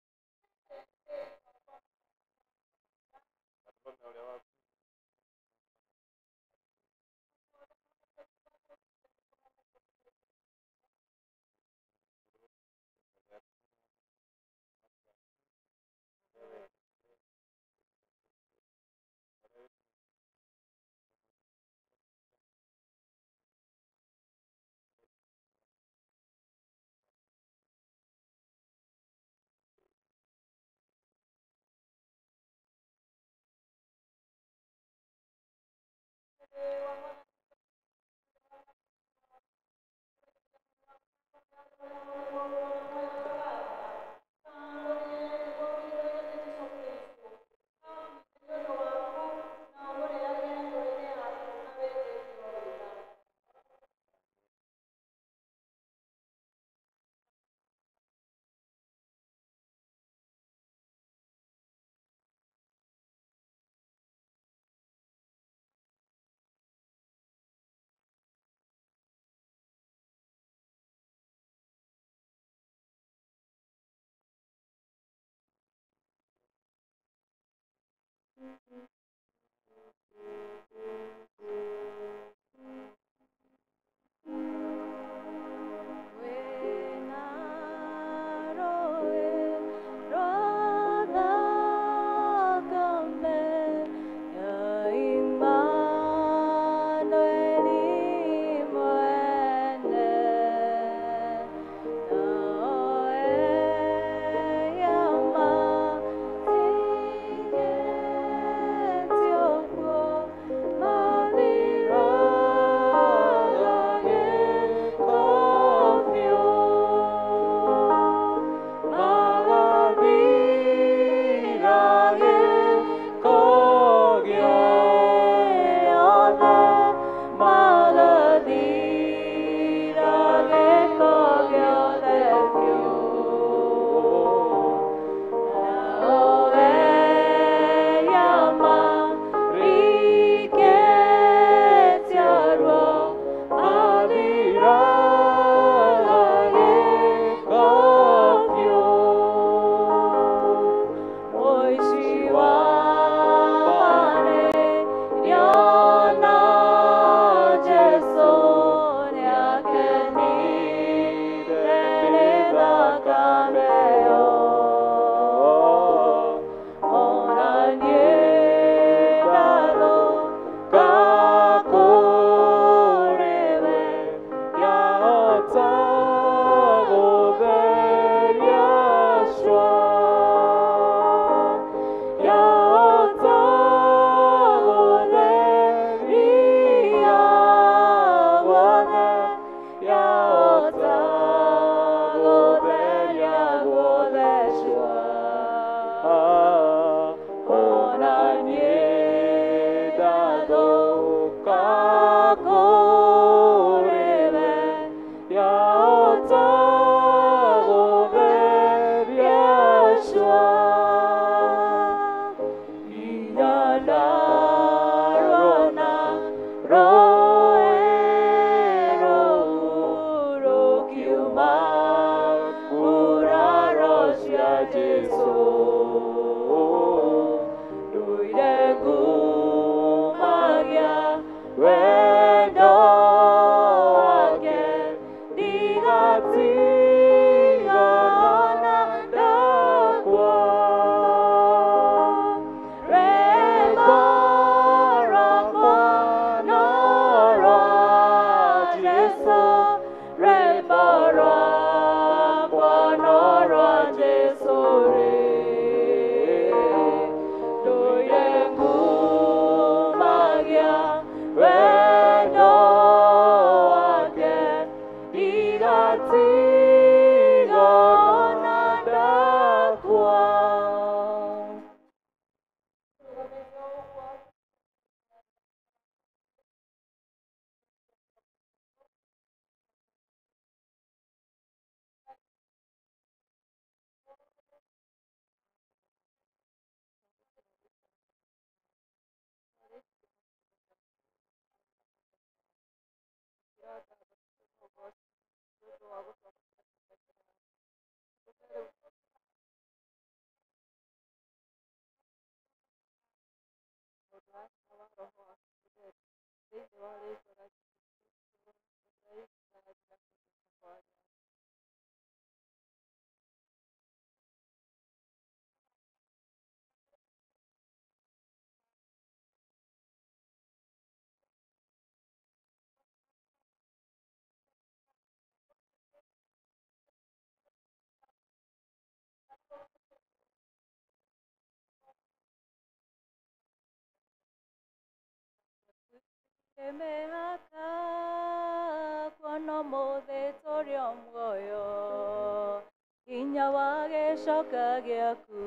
Gatũrũme ũrĩa waku ũndũ wa hinya wa Roho waku Mũtheru, thĩinĩ wa rĩĩtwa rĩa Jesũ Kristo, ũrĩa irigithathi na kũriũka kwa arĩa akuũ. Mĩhaka kuona ũmũthĩ tũrĩ o muoyo, hinya wa gĩcoka gĩaku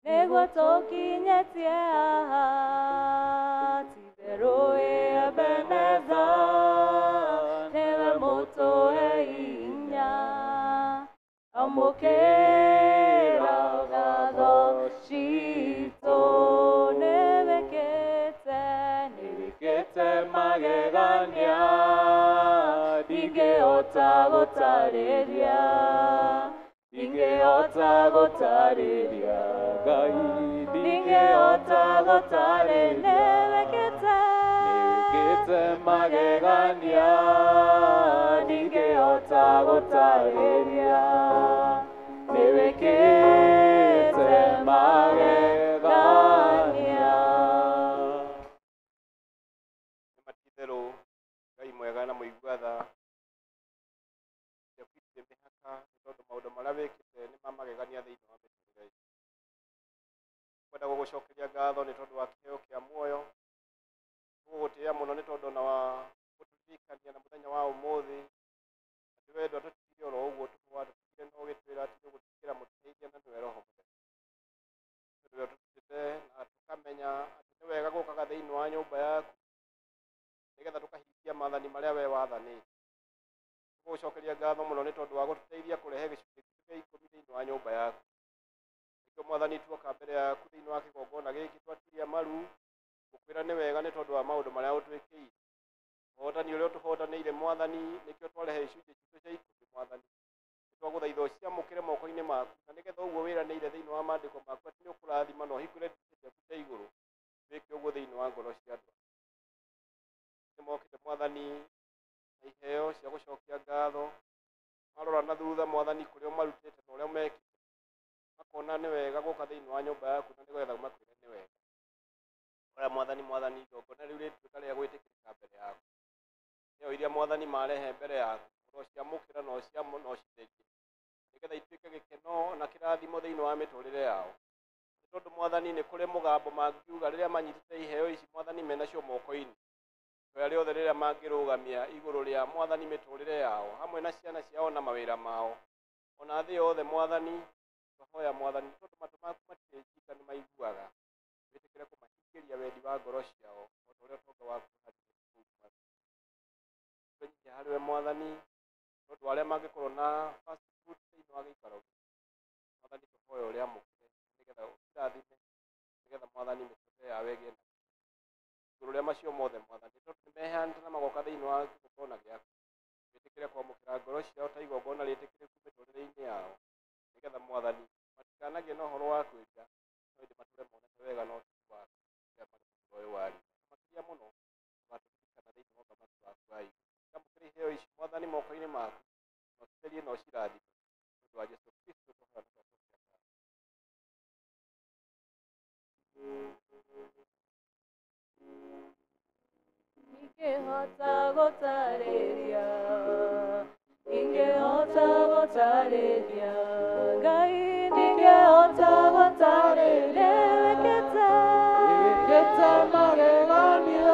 nĩguo tũkinyĩtie haha. Ti-itherũ wĩ Ebeneza, nĩwe mũtũhe hinya, amũkĩra ngatho citũ. Nĩwĩkĩte, Nĩwĩkĩte magegania, ndingĩhota gũtarĩria, ndingĩhota gũtarĩria Ngai, ndingĩhota gũtarĩria. Nĩwĩkĩte, nĩwĩkĩte magegania, ndingĩhota gũtarĩria, nĩwĩkĩte magegania. Nĩ matitherũ Ngai mwega na mũigua tha, ciaku itirĩ mĩhaka, nĩ tondũ maũndũ marĩa wĩkĩte nĩ ma magegania thĩinĩ wa mĩtũrĩre itũ. Kwenda gũgũcokeria ngatho nĩ tondũ wa kĩheo kĩa muoyo, tũgũgũtĩĩa mũno nĩ tondũ ona wa gũtũririkania na mũthenya wa ũmũthĩ atĩ we ndwatũtigire oro ũguo tũhũ, watũtigire na ũgĩtwĩra atĩ nĩũgũtũtigĩra mũteithia na nĩwe Roho Mũtheru. Tondũ we ũtũrutĩte na tũkamenya atĩ nĩ wega gũkaga thĩinĩ wa nyũmba yaku nĩgetha tũkahingia maathani marĩa we wathanĩte. Tũgũgũcokeria ngatho mũno nĩ tondũ wa gũtũteithia kũrehe gĩcunjĩ gitũ gĩa ikũmi thĩinĩ wa nyũmba yaku. Nĩkĩo Mwathani tuoka mbere yaku thĩinĩ wa kĩgongona gĩkĩ twaturia maru gũkwĩra nĩ wega nĩ tondũ wa maũndũ marĩa ũtwĩkĩire. Ũhotani ũrĩa ũtũhotanĩire Mwathani, nĩkĩo twarehe icunjĩ citũ cia ikũmi Mwathani. Nĩtwagũthaitha ũciamũkĩre moko-inĩ maku, na nĩgetha ũguo wĩranĩire thĩinĩ wa maandĩko maku atĩ nĩũkũrathima na ũhingũre ndirica ciaku cia igũrũ, wĩke ũguo thĩinĩ wa ngoro cia andũ. Nĩmokĩte Mwathani na iheo cia gũcokia ngatho, marora na thutha Mwathani kũrĩa ũmarutĩte na ũrĩa mekĩte, makona nĩ wega gũka thĩinĩ wa nyũmba yaku na nĩgetha makwĩre nĩ wega. Oya Mwathani, Mwathani igongona rĩu rĩtuĩka rĩa gwĩtĩkĩrĩka mbere yaku. Iheo iria Mwathani marehe mbere yaku, ũrociamũkĩra na ũcitherie, nĩgetha ituĩke gĩkeno na kĩrathimo thĩinĩ wa mĩtũrĩre yao. Nĩ tondũ Mwathani nĩ kũrĩ mũgambo mangiuga rĩrĩa manyitĩte iheo ici Mwathani menacio moko-inĩ. Ihoya rĩothe rĩrĩa mangĩrũgamia igũrũ rĩa Mwathani mĩtũrĩre yao, hamwe na ciana ciao na mawĩra mao, ona thĩ yothe Mwathani, twahoya Mwathani, tondũ matũ maku matirĩ njinga nĩ maiguaga, wĩtĩkĩre kũmahingĩria wendi wa ngoro ciao, o ta ũrĩa ũtonga waku ũhaarĩirie kũu Mwathani. Twenyihia harĩ we Mwathani, tondũ arĩa mangĩkorwo na first fruit thĩinĩ wa gĩikaro gĩkĩ, Mwathani tũhoya ũrĩamũkĩre, nĩgetha ũcirathime, nĩgetha Mwathani mĩtũrĩre yao ĩgĩe na igũrũ rĩa macio mothe Mwathani, tondũ nĩmeheanĩte na magoka thĩinĩ wa kĩgongona gĩaku, wĩtĩkĩre kwamũkĩra ngoro ciao ta igongona rĩtĩkĩrĩku mĩtũrĩre-inĩ yao, nĩgetha Mwathani matikanagĩe na ũhoro wa kwĩrira, no ĩndĩ matũre monete wega na ũtugi waku rĩrĩa marĩ mũhuro ũyũ wa riũa. Na makĩria mũno ũgatũririkana thĩinĩ wa ũthamaki waku wa igũrũ. Amũkĩra iheo ici Mwathani moko-inĩ maku, na ũcitherie na ũcirathime, nĩ ũndũ wa Jesũ Kristo twahoya na twacokia ngatho. Ndingĩhota gũtarĩria, ndingĩhota gũtarĩria, Ngai ndingĩhota gũtarĩria. Nĩwĩkĩte, Nĩwĩkĩte magegania,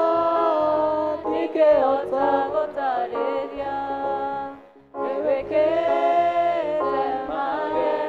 ndingĩhota gũtarĩria, nĩwĩkĩte magegania.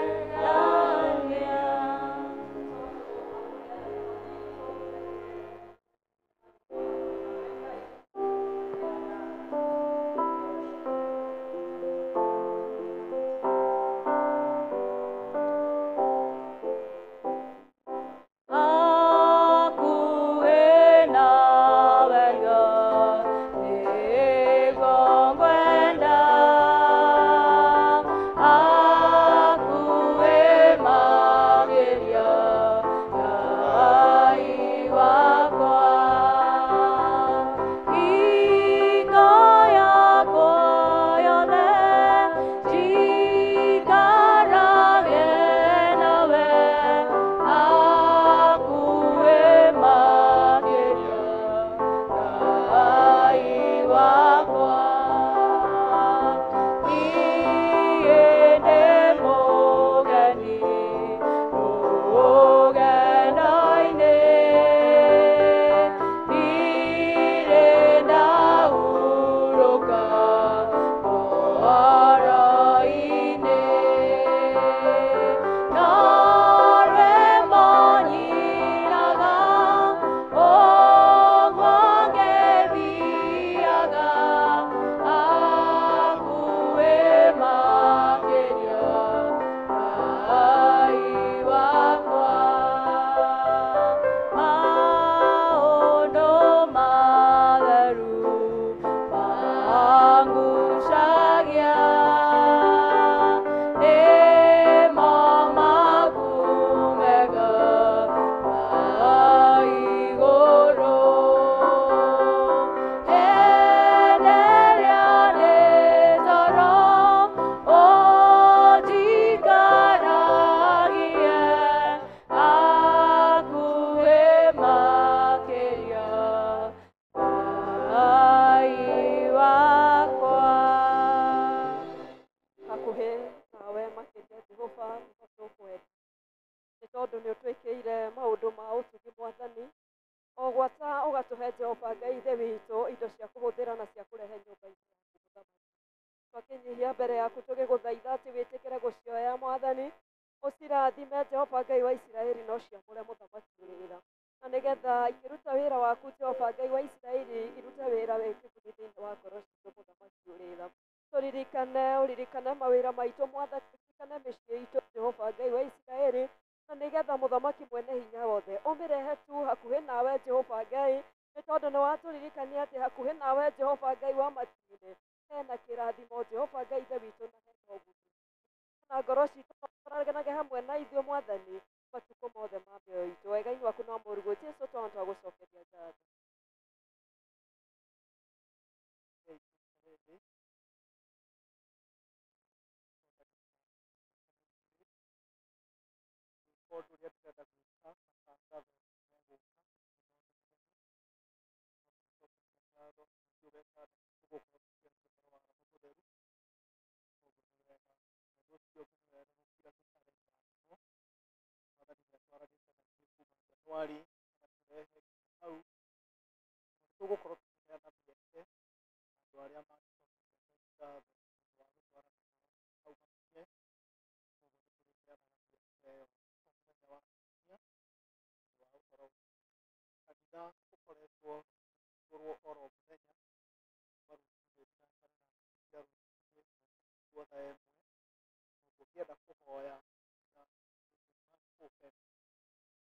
nĩ ũtwĩkĩire maũndũ ma ũtugi Mwathani. O gwata ũgatũhe Jehova Ngai Ithe witũ indo cia kũhũthĩra na cia kũrehe nyũmba-inĩ yaku Mũthamaki. Twakĩnyihia mbere yaku tũgĩgũthaitha atĩ wĩtĩkĩre gũcioya Mwathani, ũcirathime Jehova Ngai wa Isiraeli na ũciamũre Mũthamaki wĩra. Na nĩgetha ikĩruta wĩra waku Jehova Ngai wa Isiraeli, irute wĩra wĩ kĩguni thĩinĩ wa ngoro citũ Mũthamaki ũrĩra. Tũririkane, ũririkane mawĩra maitũ Mwathani, ũririkane mĩciĩ itũ Jehova Ngai wa Isiraeli, na nĩgetha Mũthamaki mwene hinya wothe ũmĩrehe tu hakuhĩ nawe Jehova Ngai, nĩ tondũ nĩ watũririkania atĩ hakuhĩ nawe Jehova Ngai wa matu-inĩ hena kĩrathimo Jehova Ngai Ithe witũ na hena ũguni. Na ngoro citũ tũragenage hamwe na ithuĩ Mwathani matukũ mothe ma mĩoyo itũ. Wega-inĩ waku na mũrũguo Jesũ tondũ twagũcokeria ngatho. Ũndũ ũrĩa ndĩrenda gwĩka matangatho megũka ngatho tũgũkorwo tũkĩaria ũhoro wa Roho Mũtheru. Koguo nĩ wega ũndũ ũcio ũngĩ nĩ wega gũkira tũtarĩ irathimo. Mwathani nĩ atwaranĩte na ithuĩ kuma Januari agatũrehe nginya hau. Nĩ tũgũkorwo tũkĩheana mĩeke andũ arĩa mangĩcokeria Ngai ngatho nĩ ũndũ wa gũtwarana nao hau makinye. Koguo nĩ tũrĩheanaga mĩeke ĩyo mũthenya wa kiumia nĩ ũndũ wa ũhoro ũcio. Kanitha ũkoretwo ũkĩhingũrwo oro mũthenya kuma rũcinĩ thinacara na cia rũcinĩ nginya thaa 1. Koguo ũngĩenda kũhoya na open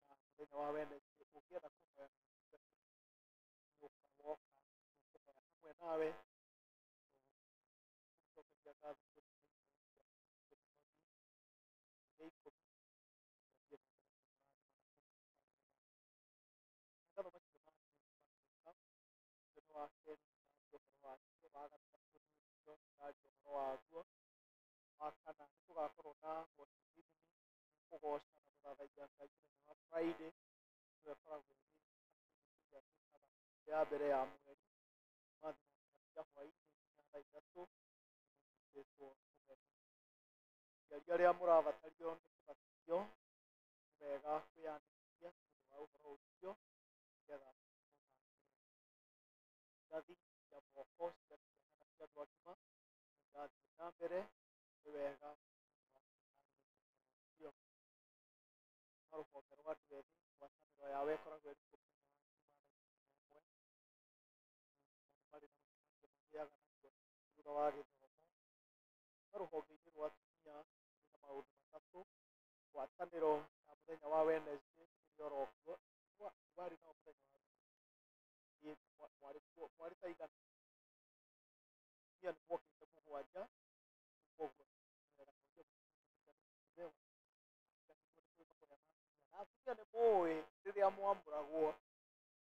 na mũthenya wa Wednesday ũngĩenda kũhoya na mũtungatĩri nĩ woka tũkũhoya hamwe nawe. Tũgũcokeria ngatho nĩ ũndũ wa iheo cia 10 athiĩ na mbere kũmũrathima na kũmũrathima. Matangatho macio mangĩ magĩũka, ũcio nĩ wa kerĩ nĩndaria ũhoro wacio, wa gatatũ nĩ ũcio nĩndaria ũhoro waguo, wa kana nĩ tũgakorwo na worship evening, kũgoca na gũthathaiya Ngai mũthenya wa Friday, nĩyo ĩkoragwo ĩrĩ activity ĩrĩa twĩkaga ya mbere ya mweri, kuma thinacara cia hwaĩ-inĩ nginya thaa 3 nĩmũnyitĩtwo ũgeni. Aciari arĩa mũrabatario nĩ kũbatithio, nĩ wega kwĩyandĩkithia nĩ ũndũ wa ũhoro ũcio nĩgetha mũbangĩre. Ngathi cia moko cia ciana na cia andũ agima nĩ irathiĩ na mbere, nĩ wega kwĩharĩrĩria ũhoro ũcio. Kuma rũhonge rwa andũ ethĩ, ngwatanĩro yao ĩkoragwo ĩrĩ kuo mũthenya wa Njumaa thaa 11, na nĩ marĩ na mũcemanio magĩaga naguo thutha wa gĩthomo. Kuma rũhonge-inĩ rwa atumia kũrĩ na maũndũ matatũ, ngwatanĩro ya mũthenya wa Wednesday ĩrĩ oro kuo, warĩ nao mũthenya wa Wednesday, mwarĩ kuo, mwarĩ ta aigana? Atumia nĩ mwokĩte 7, koguo nĩ wega tondũ mũtimewa. Nĩ kũrĩ mahoya ma atumia, na atumia nĩ mũĩ rĩrĩa mwamũragwo,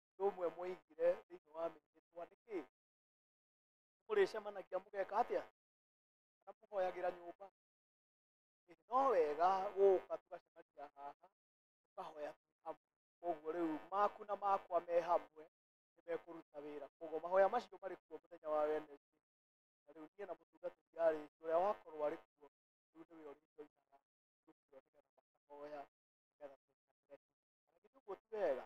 ũndũ ũmwe mwoigire thĩinĩ wa mĩhĩtwa nĩ kĩĩ? Mũrĩcemanagia mũgeka atĩa? Kana mũhoyagĩra nyũmba? No wega gũka tũgacemania haha tũkahoya twĩ hamwe. Koguo rĩu maku na makwa me hamwe nĩ mekũruta wĩra. Koguo mahoya macio marĩ kuo mũthenya wa Wednesday. Na rĩu niĩ na mũtungatĩri Alice ũrĩa wakorwo arĩ kuo, rĩu nĩwe ũrĩjoinaga group ĩyo nĩgetha makahoya nĩgetha twĩkanĩre hinya. Na githĩ ũguo ti wega?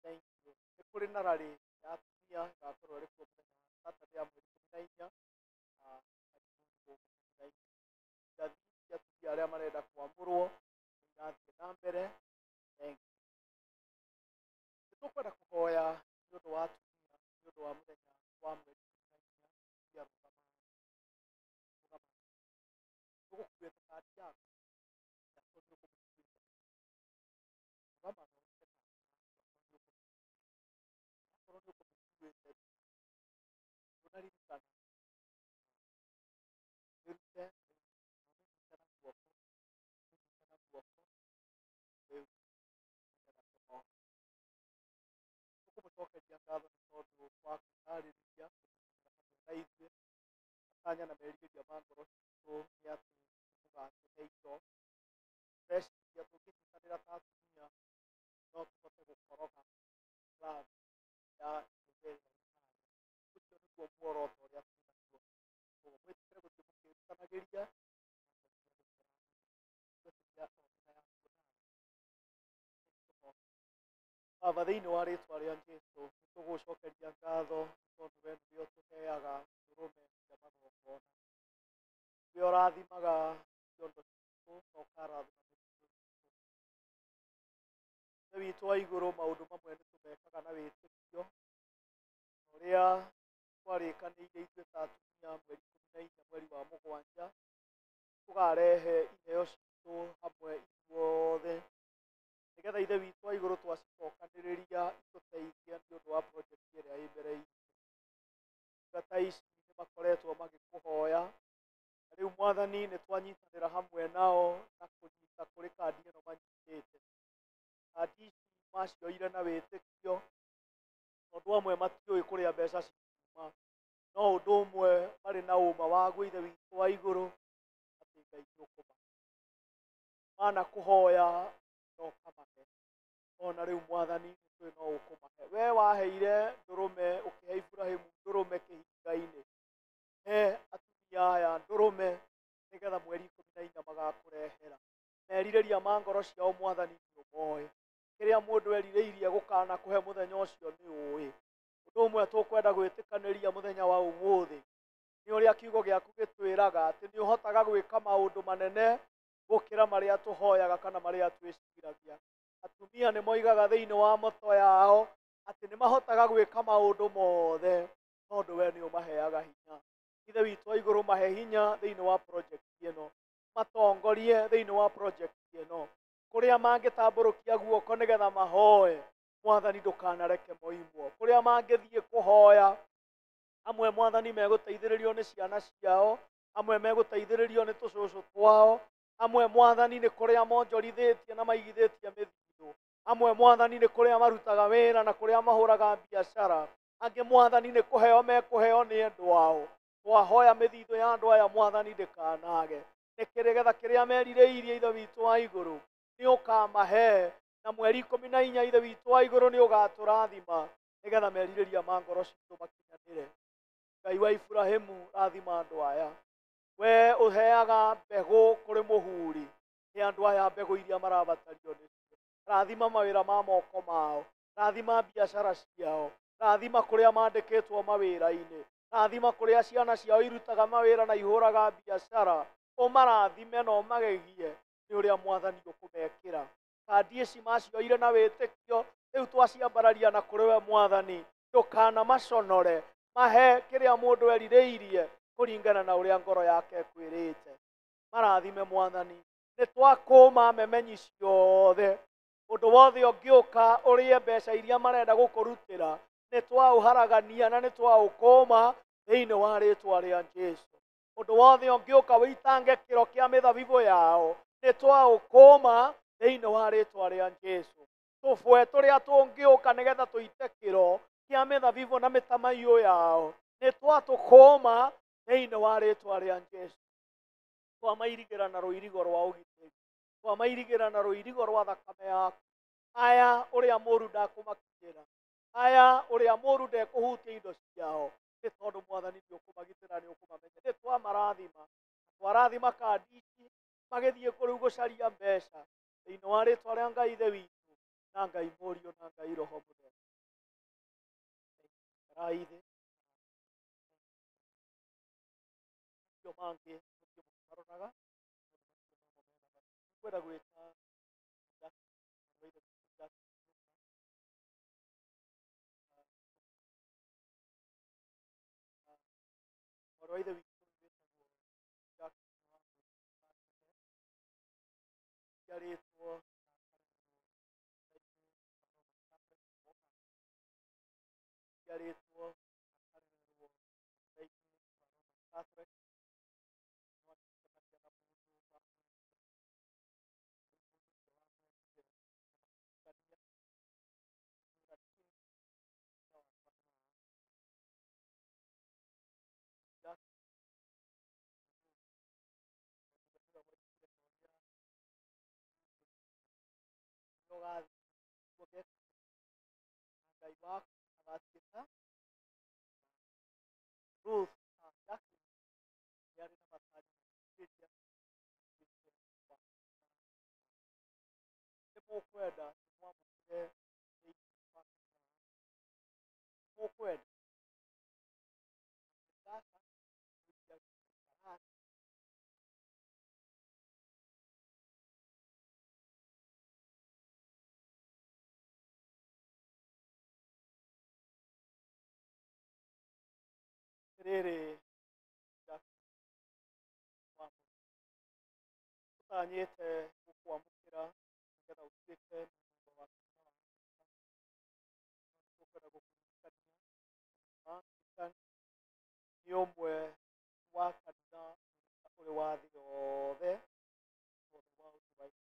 Thank you. Nĩ kũrĩ na rally ya atumia ĩgakorwo ĩrĩ kuo mũthenya wa Saturday ya mweri 14 gũkũ kanitha-inĩ. Ngathi cia atumia arĩa marenda kwamũrwo nĩ irathiĩ na mbere. Thank you. Nĩ tũkwenda kũhoya nĩ ũndũ wa atumia nĩ ũndũ wa mũthenya wa mweri 14 atumia rũgamai. Rũgamai. Tũgũkuĩte kandi yaku, akorwo nĩ ũkũmĩkuĩte. Rũgama na ũrute kandi yaku akorwo nĩ ũkũmĩkuĩte. Akorwo nĩ ũkũmĩkuĩte ndũnaririkana, mĩrute rĩu na ũmĩnyite na guoko, ũmĩnyite na guoko rĩu nĩgetha tũhoe. Tũkũmũcokeria ngatho nĩ tondũ wa kwĩharĩrĩria gũkinyanĩra hamwe na ithuĩ. Matanya na merirĩria ma ngoro citũ nĩ atĩ nĩmũgatũhe indo. Tũreciria tũngĩnyitanĩra ta atumia no tũhote gũkoroga club ya nyũmba ĩrĩa ĩ harĩa. Ũcio nĩguo muoroto ũrĩa twĩnaguo. Koguo mwĩtĩkĩre gũthiĩ mũkĩrutanagĩria na Ngai nĩegũtũrathima. Ngwĩciria o nĩ yakuo nawe. Baba, thĩinĩ wa rĩtwa rĩa Jesũ, nĩtũgũcokeria ngatho tondũ we nĩwe ũtũheaga ndũrũme cia magongona. Nĩwe ũrathimaga ciondo citũ na ũkarathima mĩtitũ itũ. Ithe witũ wa igũrũ, maũndũ mamwe nĩtũmekaga na wĩtĩkio, ũrĩa twarĩkanĩire ithuĩ ta atumia mweri 14 mweri wa 7 tũkarehe iheo citũ hamwe ithuothe, nĩgetha Ithe witũ wa igũrũ twacicokanĩrĩria itũteithie nĩ ũndũ wa project ĩrĩa ĩ mbere itũ. Ndungata ici nĩ makoretwo magĩkũhoya, na rĩu Mwathani nĩ twanyitanĩra hamwe nao na kũnyita kũrĩ kandi ĩno manyitĩte. Kandi ici macioire na wĩtĩkio, tondũ amwe matiũĩ kũrĩa mbeca ciuma, no ũndũ ũmwe marĩ na ũma waguo Ithe witũ wa igũrũ atĩ Ngai nĩ ũkũmahe. Mana kũhoya no ũkamahe, ona rĩu Mwathani nĩtũĩ no ũkũmahe. We waheire ndũrũme, ũkĩhe Iburahĩmu ndũrũme kĩhinga-inĩ, he atumia aya ndũrũme nĩgetha mweri 14 magakũrehera. Merirĩria ma ngoro ciao Mwathani nĩ ũmoĩ, kĩrĩa mũndũ erirĩirie gũkana kũhe mũthenya ũcio nĩ ũĩ. Ũndũ ũmwe tũkwenda gwĩtĩkanĩria mũthenya wa ũmũthĩ nĩ ũrĩa kiugo gĩaku gĩtwĩraga atĩ nĩ ũhotaga gwĩka maũndũ manene gũkĩra marĩa tũhoyaga kana marĩa twĩciragia. Atumia nĩ moigaga thĩinĩ wa moto yao atĩ nĩ mahotaga gwĩka maũndũ mothe tondũ we nĩ ũmaheaga hinya. Ithe witũ wa igũrũ, mahe hinya thĩinĩ wa project ĩno, matongorie thĩinĩ wa project ĩno, kũrĩa mangĩtambũrũkia guoko nĩgetha mahoe, Mwathani ndũkanareke moimwo. Kũrĩa mangĩthiĩ kũhoya, amwe Mwathani megũteithĩrĩrio nĩ ciana ciao, amwe megũteithĩrĩrio nĩ tũcũcũ twao, amwe Mwathani nĩ kũrĩa monjorithĩtie na maigithĩtie mĩthithũ, amwe Mwathani nĩ kũrĩa marutaga wĩra na kũrĩa mahũraga biacara, angĩ Mwathani nĩ kũheo mekũheo nĩ endwa ao. Twahoya mĩthithũ ya andũ aya Mwathani ndĩkanage, nĩ kĩrĩgetha kĩrĩa merirĩirie Ithe witũ wa igũrũ nĩ ũkamahe, na mweri 14 Ithe witũ wa igũrũ nĩ ũgatũrathima nĩgetha merirĩria ma ngoro citũ makinyanĩre. Ngai wa Iburahĩmu, rathima andũ aya. We ũheaga mbegũ kũrĩ mũhuri, nĩ andũ aya mbegũ iria marabatario nĩcio. Rathima mawĩra ma moko mao, rathima biacara ciao, rathima kũrĩa mandĩkĩtwo mawĩra-inĩ, rathima kũrĩa ciana ciao irutaga mawĩra na ihũraga biacara, ũmarathime na ũmagegie nĩ ũrĩa Mwathani ũkũmekĩra. Kandi ici macioire na wĩtĩkio, rĩu twaciambararia na kũrĩ we Mwathani, ndũkanamaconore, mahe kĩrĩa mũndũ erirĩirie kũringana na ũrĩa ngoro yake ĩkwĩrĩte. Marathime Mwathani, nĩ twakũma memenyi ciothe, ũndũ wothe ũngĩũka ũrĩe mbeca iria marenda gũkũrutĩra, nĩ twaũharagania na nĩ twaũkũma thĩinĩ wa rĩtwa rĩa Jesũ. Ũndũ wothe ũngĩũka wĩitange kĩro kĩa mĩthabibũ yao, nĩ twaũkũma thĩinĩ wa rĩtwa rĩa Jesũ. Tũbwe tũrĩa tũngĩũka nĩgetha tũite kĩro kĩa mĩthabibũ na mĩtamaiyũ yao, nĩ twatũkũma thĩinĩ wa rĩtwa rĩa Jesũ. Twamairigĩra na rũirigo rwa ũgitĩri, twamairigĩra na rũirigo rwa thakame yaku. Aya ũrĩa mũũru ndakũmakinyĩra, aya ũrĩa mũũru ndekũhutia indo ciao, nĩ tondũ Mwathani nĩ ũkũmagitĩra, nĩ ũkũmamenya. Nĩ twamarathima, twarathima kandi ici magĩthiĩ kũrĩu gũcaria mbeca thĩinĩ wa rĩtwa rĩa Ngai Ithe witũ na Ngai Mũriũ na Ngai Roho Mũtheru. Ikarai thĩ. Macio mangĩ mũthiĩ mũkĩmaroraga, kwenda gwĩta mwarĩ wa Ithe witũ wĩtagwo Njiarĩtwo njiarĩtwo Ngai waku agatuĩka Ruth na Jacqueline nĩ arĩ na matanya merirĩria nĩ mũkwenda mwamũkĩre thĩinĩ Atĩrĩrĩ ũtanyĩte gũkwamũkĩra nĩgetha ũtuĩke mũmemba wa kanitha wa Anglican. Tũkwenda gũkũririkania Anglican nĩ ũmwe wa kanitha ũrĩ wa thĩ yothe for the world wide.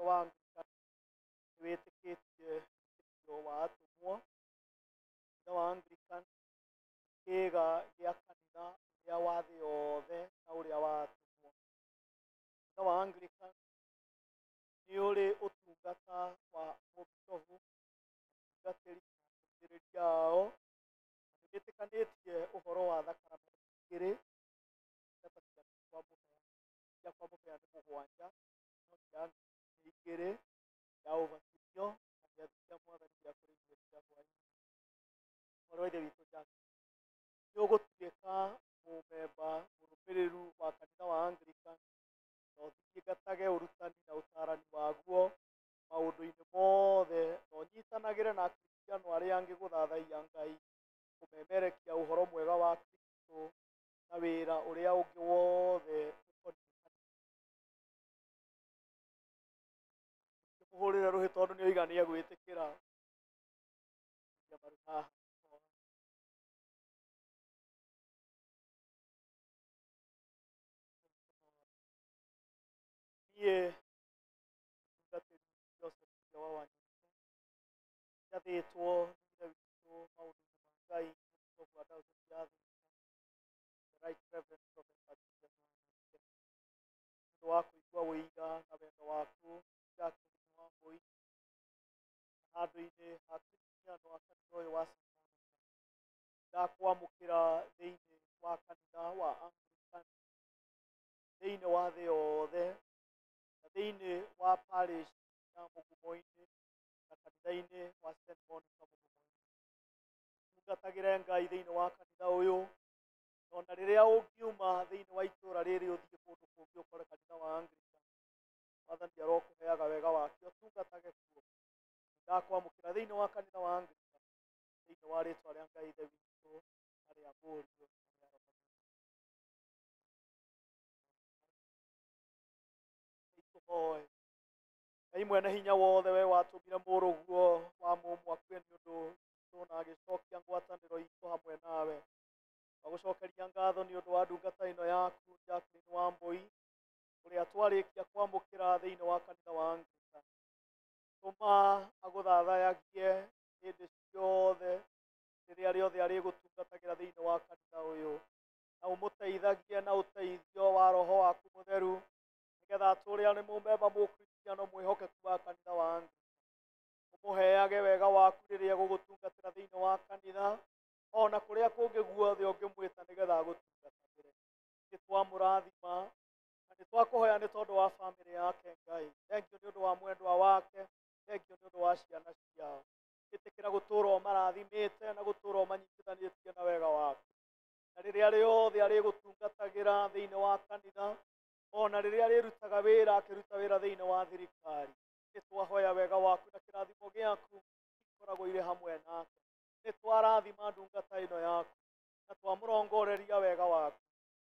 Wa Anglican nĩ wĩtĩkĩtie wĩtĩkio wa atũmwo. Kanitha wa Anglican kĩĩga gĩa kanitha ũrĩa wa thĩ yothe na ũrĩa wa atũmwo. Kanitha wa Anglican nĩ ũrĩ ũtungata wa mũbishobu, atungatĩri na ateithĩrĩria ao, na nĩ wĩtĩkanĩtie ũhoro wa thakaramenti igĩrĩ, ta cia kwa mũhea, cia kwa mũhea nĩ mũgwanja, no cia Anglican nĩ igĩrĩ, ya ũbatithio na gĩathĩ kĩa Mwathani gĩa kũrĩa irio cia hwaĩ-inĩ. Mwarĩ wa Ithe witũ Jackie, nĩ ũgũtuĩka mũmemba mũrũmĩrĩru wa kanitha wa Anglican na ũthingatage ũrutani na ũtarani waguo maũndũ-inĩ mothe, na ũnyitanagĩre na Akristiano arĩa angĩ gũthathaiya Ngai, kũmemerekia ũhoro mwega wa Kristo na wĩra ũrĩa ũngĩ wothe ũkoniĩ kanitha. Mũhũrĩre rũhĩ tondũ nĩ oiga nĩ egwĩtĩkĩra. Maru haha. Niĩ mũtungatĩri Joseph wa Wanyitũ njathĩtwo nĩ Ithe witũ maũndũ-inĩ ma Ngai mũbishobu wa Diocese ya Thika, the Right Reverend Professor Julius Wanyitũ, nĩ ũndũ wa kũigua ũira na wendo waku Jacqueline Wambui handũ-inĩ ha Kristiano wa kanitha ũyũ wa St. Monica. Ndakwamũkĩra thĩinĩ wa kanitha wa Anglican, thĩinĩ wa thĩ yothe, na thĩinĩ wa parish ya Mũgumo-inĩ na kanitha-inĩ wa St. Monica Mũgumo-inĩ. Tungatagĩre Ngai thĩinĩ wa kanitha ũyũ, ona rĩrĩa ũngiuma thĩinĩ wa itũũra rĩrĩ ũthiĩ kũndũ kũngĩ ũkore kanitha wa Anglican, Mwathani arokũheaga wega wake ũtungatage kuo. Ndakwamũkĩra thĩinĩ wa kanitha wa Anglican, thĩinĩ wa rĩtwa rĩa Ngai Ithe witũ na rĩa Mũriũ na rĩa Roho Mũtheru. Tũhoe. Ngai mwene hinya wothe, we watũmire mũrũguo wa mũmwe akue nĩ ũndũ witũ na agĩcokia ngwatanĩro itũ hamwe nawe. Twagũcokeria ngatho nĩ ũndũ wa ndungata ĩno yaku Jacqueline Wambui, ũrĩa twarĩkia kwamũkĩra thĩinĩ wa kanitha wa Anglican. Tũma agũthathayagie hĩndĩ ciothe rĩrĩa rĩothe arĩgũtungatagĩra thĩinĩ wa kanitha ũyũ, na ũmũteithagie na ũteithio wa Roho waku Mũtheru, nĩgetha atũũre arĩ mũmemba mũkristiano mwĩhokeku wa kanitha wa Anglican. Ũmũheage wega waku rĩrĩa egũgũtungatĩra thĩinĩ wa kanitha, ona kũrĩa kũngĩ guothe ũngĩmwĩta nĩgetha agũtungatagĩre. Nĩ twamũrathima na nĩ twakũhoya nĩ tondũ wa bamĩrĩ yake Ngai. Thengiũ nĩ ũndũ wa mwendwa wake, thengiũ nĩ ũndũ wa ciana ciao. Ĩtĩkĩra gũtũũra ũmarathimĩte na gũtũũra ũmanyitithanĩtie na wega waku. Na rĩrĩa rĩothe arĩgũtungatagĩra thĩinĩ wa kanitha, ona rĩrĩa arĩrutaga wĩra akĩruta wĩra thĩinĩ wa thirikari, nĩ twahoya wega waku na kĩrathimo gĩaku ikoragwo irĩ hamwe nake. Nĩ twarathima ndungata ĩno yaku na twamũrongoreria wega waku.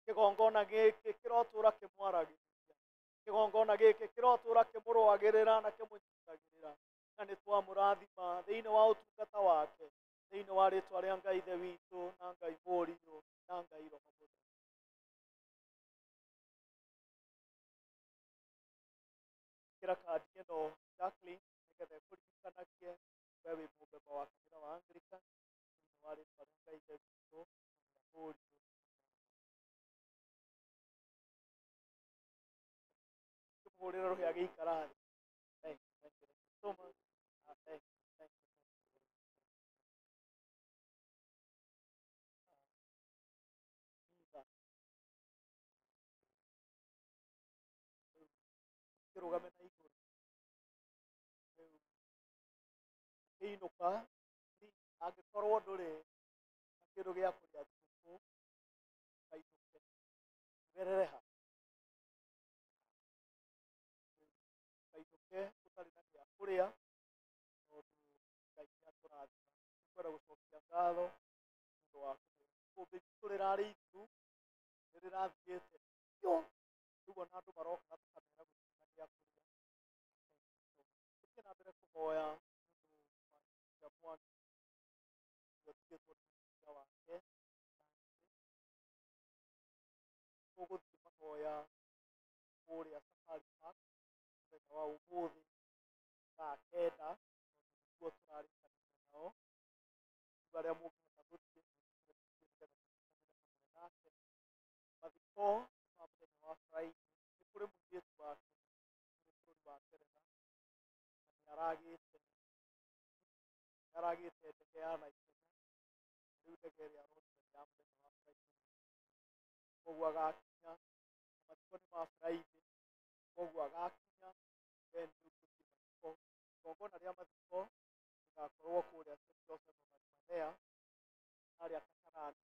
Kĩgongona gĩkĩ kĩrotũũra kĩmwaragĩrĩria, kĩgongona gĩkĩ kĩrotũũra kĩmũrũagĩrĩra na kĩmũnyitagĩrĩra, na nĩ twamũrathima thĩinĩ wa ũtungata wake, thĩinĩ wa rĩtwa rĩa Ngai Ithe witũ na Ngai Mũriũ na Ngai Roho Mũtheru. Ĩkĩra kandi ĩno Jacqueline nĩgetha ĩkũririkanagie we wĩ mũmemba wa kanitha wa Anglican thĩinĩ wa rĩtwa rĩa Ngai Ithe witũ na rĩa Mũriũ. Kĩmũhũrĩre rũhĩ agĩikara thĩ. Thank you, thank you, thank you so much. Thank you, thank you, thank you. Kĩrũgame na igũrũ. Rĩu ũkĩinũka, angĩkorwo ndũrĩ na kĩndũ gĩa kũrĩa thigũkũ, ũkainũke ũgerere ha? Ũkainũke ũtarĩ na gĩa kũrĩa, tondũ Ngai nĩ atũrathima. Nĩngwenda gũcokia ngatho nĩ ũndũ wa kũheo. Ikũmbĩ ritũ rĩrarĩ ithu nĩ rĩrathirĩte biũ. Rĩu ona andũ maroka tũkamera gũtirĩ na gĩa kũrĩa. Tũthiĩ na mbere kũhoya nĩ ũndũ wa Mwangi ũrĩa ũtigĩtwo nĩ mũtumia wake. Tũgũthiĩ mahoya kũrĩa Safari Park mũthenya wa ũmũthĩ thaa 9, tondũ nĩkuo tũrarĩkanĩire nao. Rĩu arĩa mũngĩhota gũthiĩ nĩgetha tũnyitanĩre hamwe nake. Mathiko ma mũthenya wa Friday nĩ kũrĩ mũirĩtu wake ũrĩ bũrũri wa Ngeretha na nĩ aragĩte ndege ya naihenya. Rĩu ndege ĩrĩa aronire nĩ ya mũthenya wa Friday, koguo agakinya, mathiko nĩ ma Friday, koguo agakinya then rĩu tũthiĩ mathiko. Igongona rĩa mathiko rĩgakorwo kũrĩa St. Joseph of Arimathea harĩa Kasarani.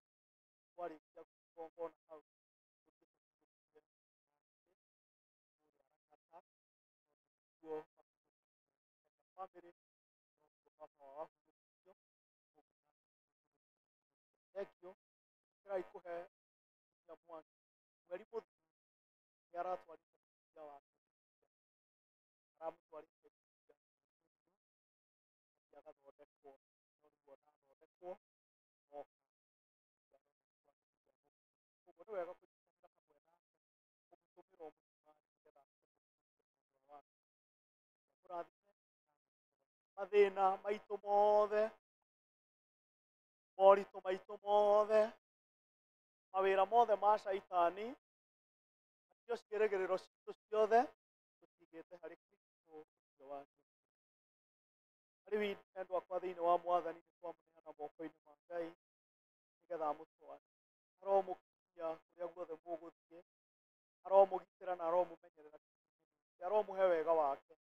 Twarĩkia igongona hau tũthiĩ tũhurũkie kũrĩa Lang'ata, tondũ nĩkuo family nokuo baba wao ahurũkĩtio. Koguo thank you. Ĩtĩkĩrai kũhe mũtumia Mwangi mweri mũthiru nĩ aratwarĩte mũtumia wake India, aramũtwarĩte India mweri mũthiru athiĩ agathondekwo, no rĩu ona athondekwo oka. Koguo nĩ wega kũnyitanĩra hamwe nake kũmũtũmĩra o mũcumarĩ nĩgetha ahote kũhurũkia mwendwa wake. Mũrathime mathĩna maitũ mothe, moritũ maitũ mothe, mawĩra mothe ma caitani, nacio ciĩrĩgĩrĩro citũ ciothe tũcigĩte harĩ Kristo ũcio wa. Rĩu endwa akwa thĩinĩ wa Mwathani, nĩ twamũneana moko-inĩ ma Ngai nĩgetha amũtware. Aromũkinyia kũrĩa guothe mũgũthiĩ, aromũgitĩra na aromũmenyerera, aromũhe wega wake,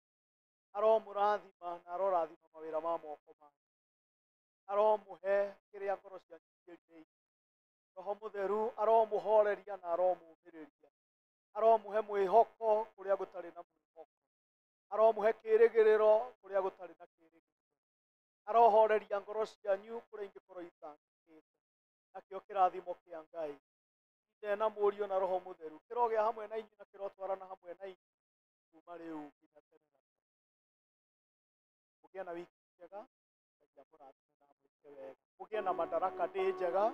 aromũrathima na arorathima mawĩra ma moko manyu, aromũhe kĩrĩa ngoro cianyu ciĩrirĩirie. Roho Mũtheru aromũhoreria na aromũmĩrĩria, aromũhe mwĩhoko kũrĩa gũtarĩ na mwĩhoko, aromũhe kĩrĩgĩrĩro kũrĩa gũtarĩ na kĩrĩgĩrĩro, arohoreria ngoro cianyu kũrĩa ingĩkorwo itangĩkĩte. Nakĩo kĩrathimo kĩa Ngai Ithe na Mũriũ na Roho Mũtheru kĩrogĩa hamwe na inyuĩ na kĩrotwarana hamwe na inyuĩ kuma rĩu nginya tene na tene. Mũgĩe na wiki njega. Ngai amũrathime na amwĩke wega. Mũgĩe na Madaraka Day njega.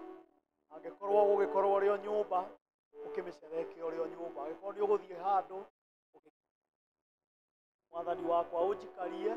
Angĩkorwo ũgĩkorwo ũrĩ o nyũmba, ũkĩmĩcereke ũrĩ o nyũmba. Angĩkorwo nĩ ũgũthiĩ handũ, Mwathani wakwa ũnjikarie.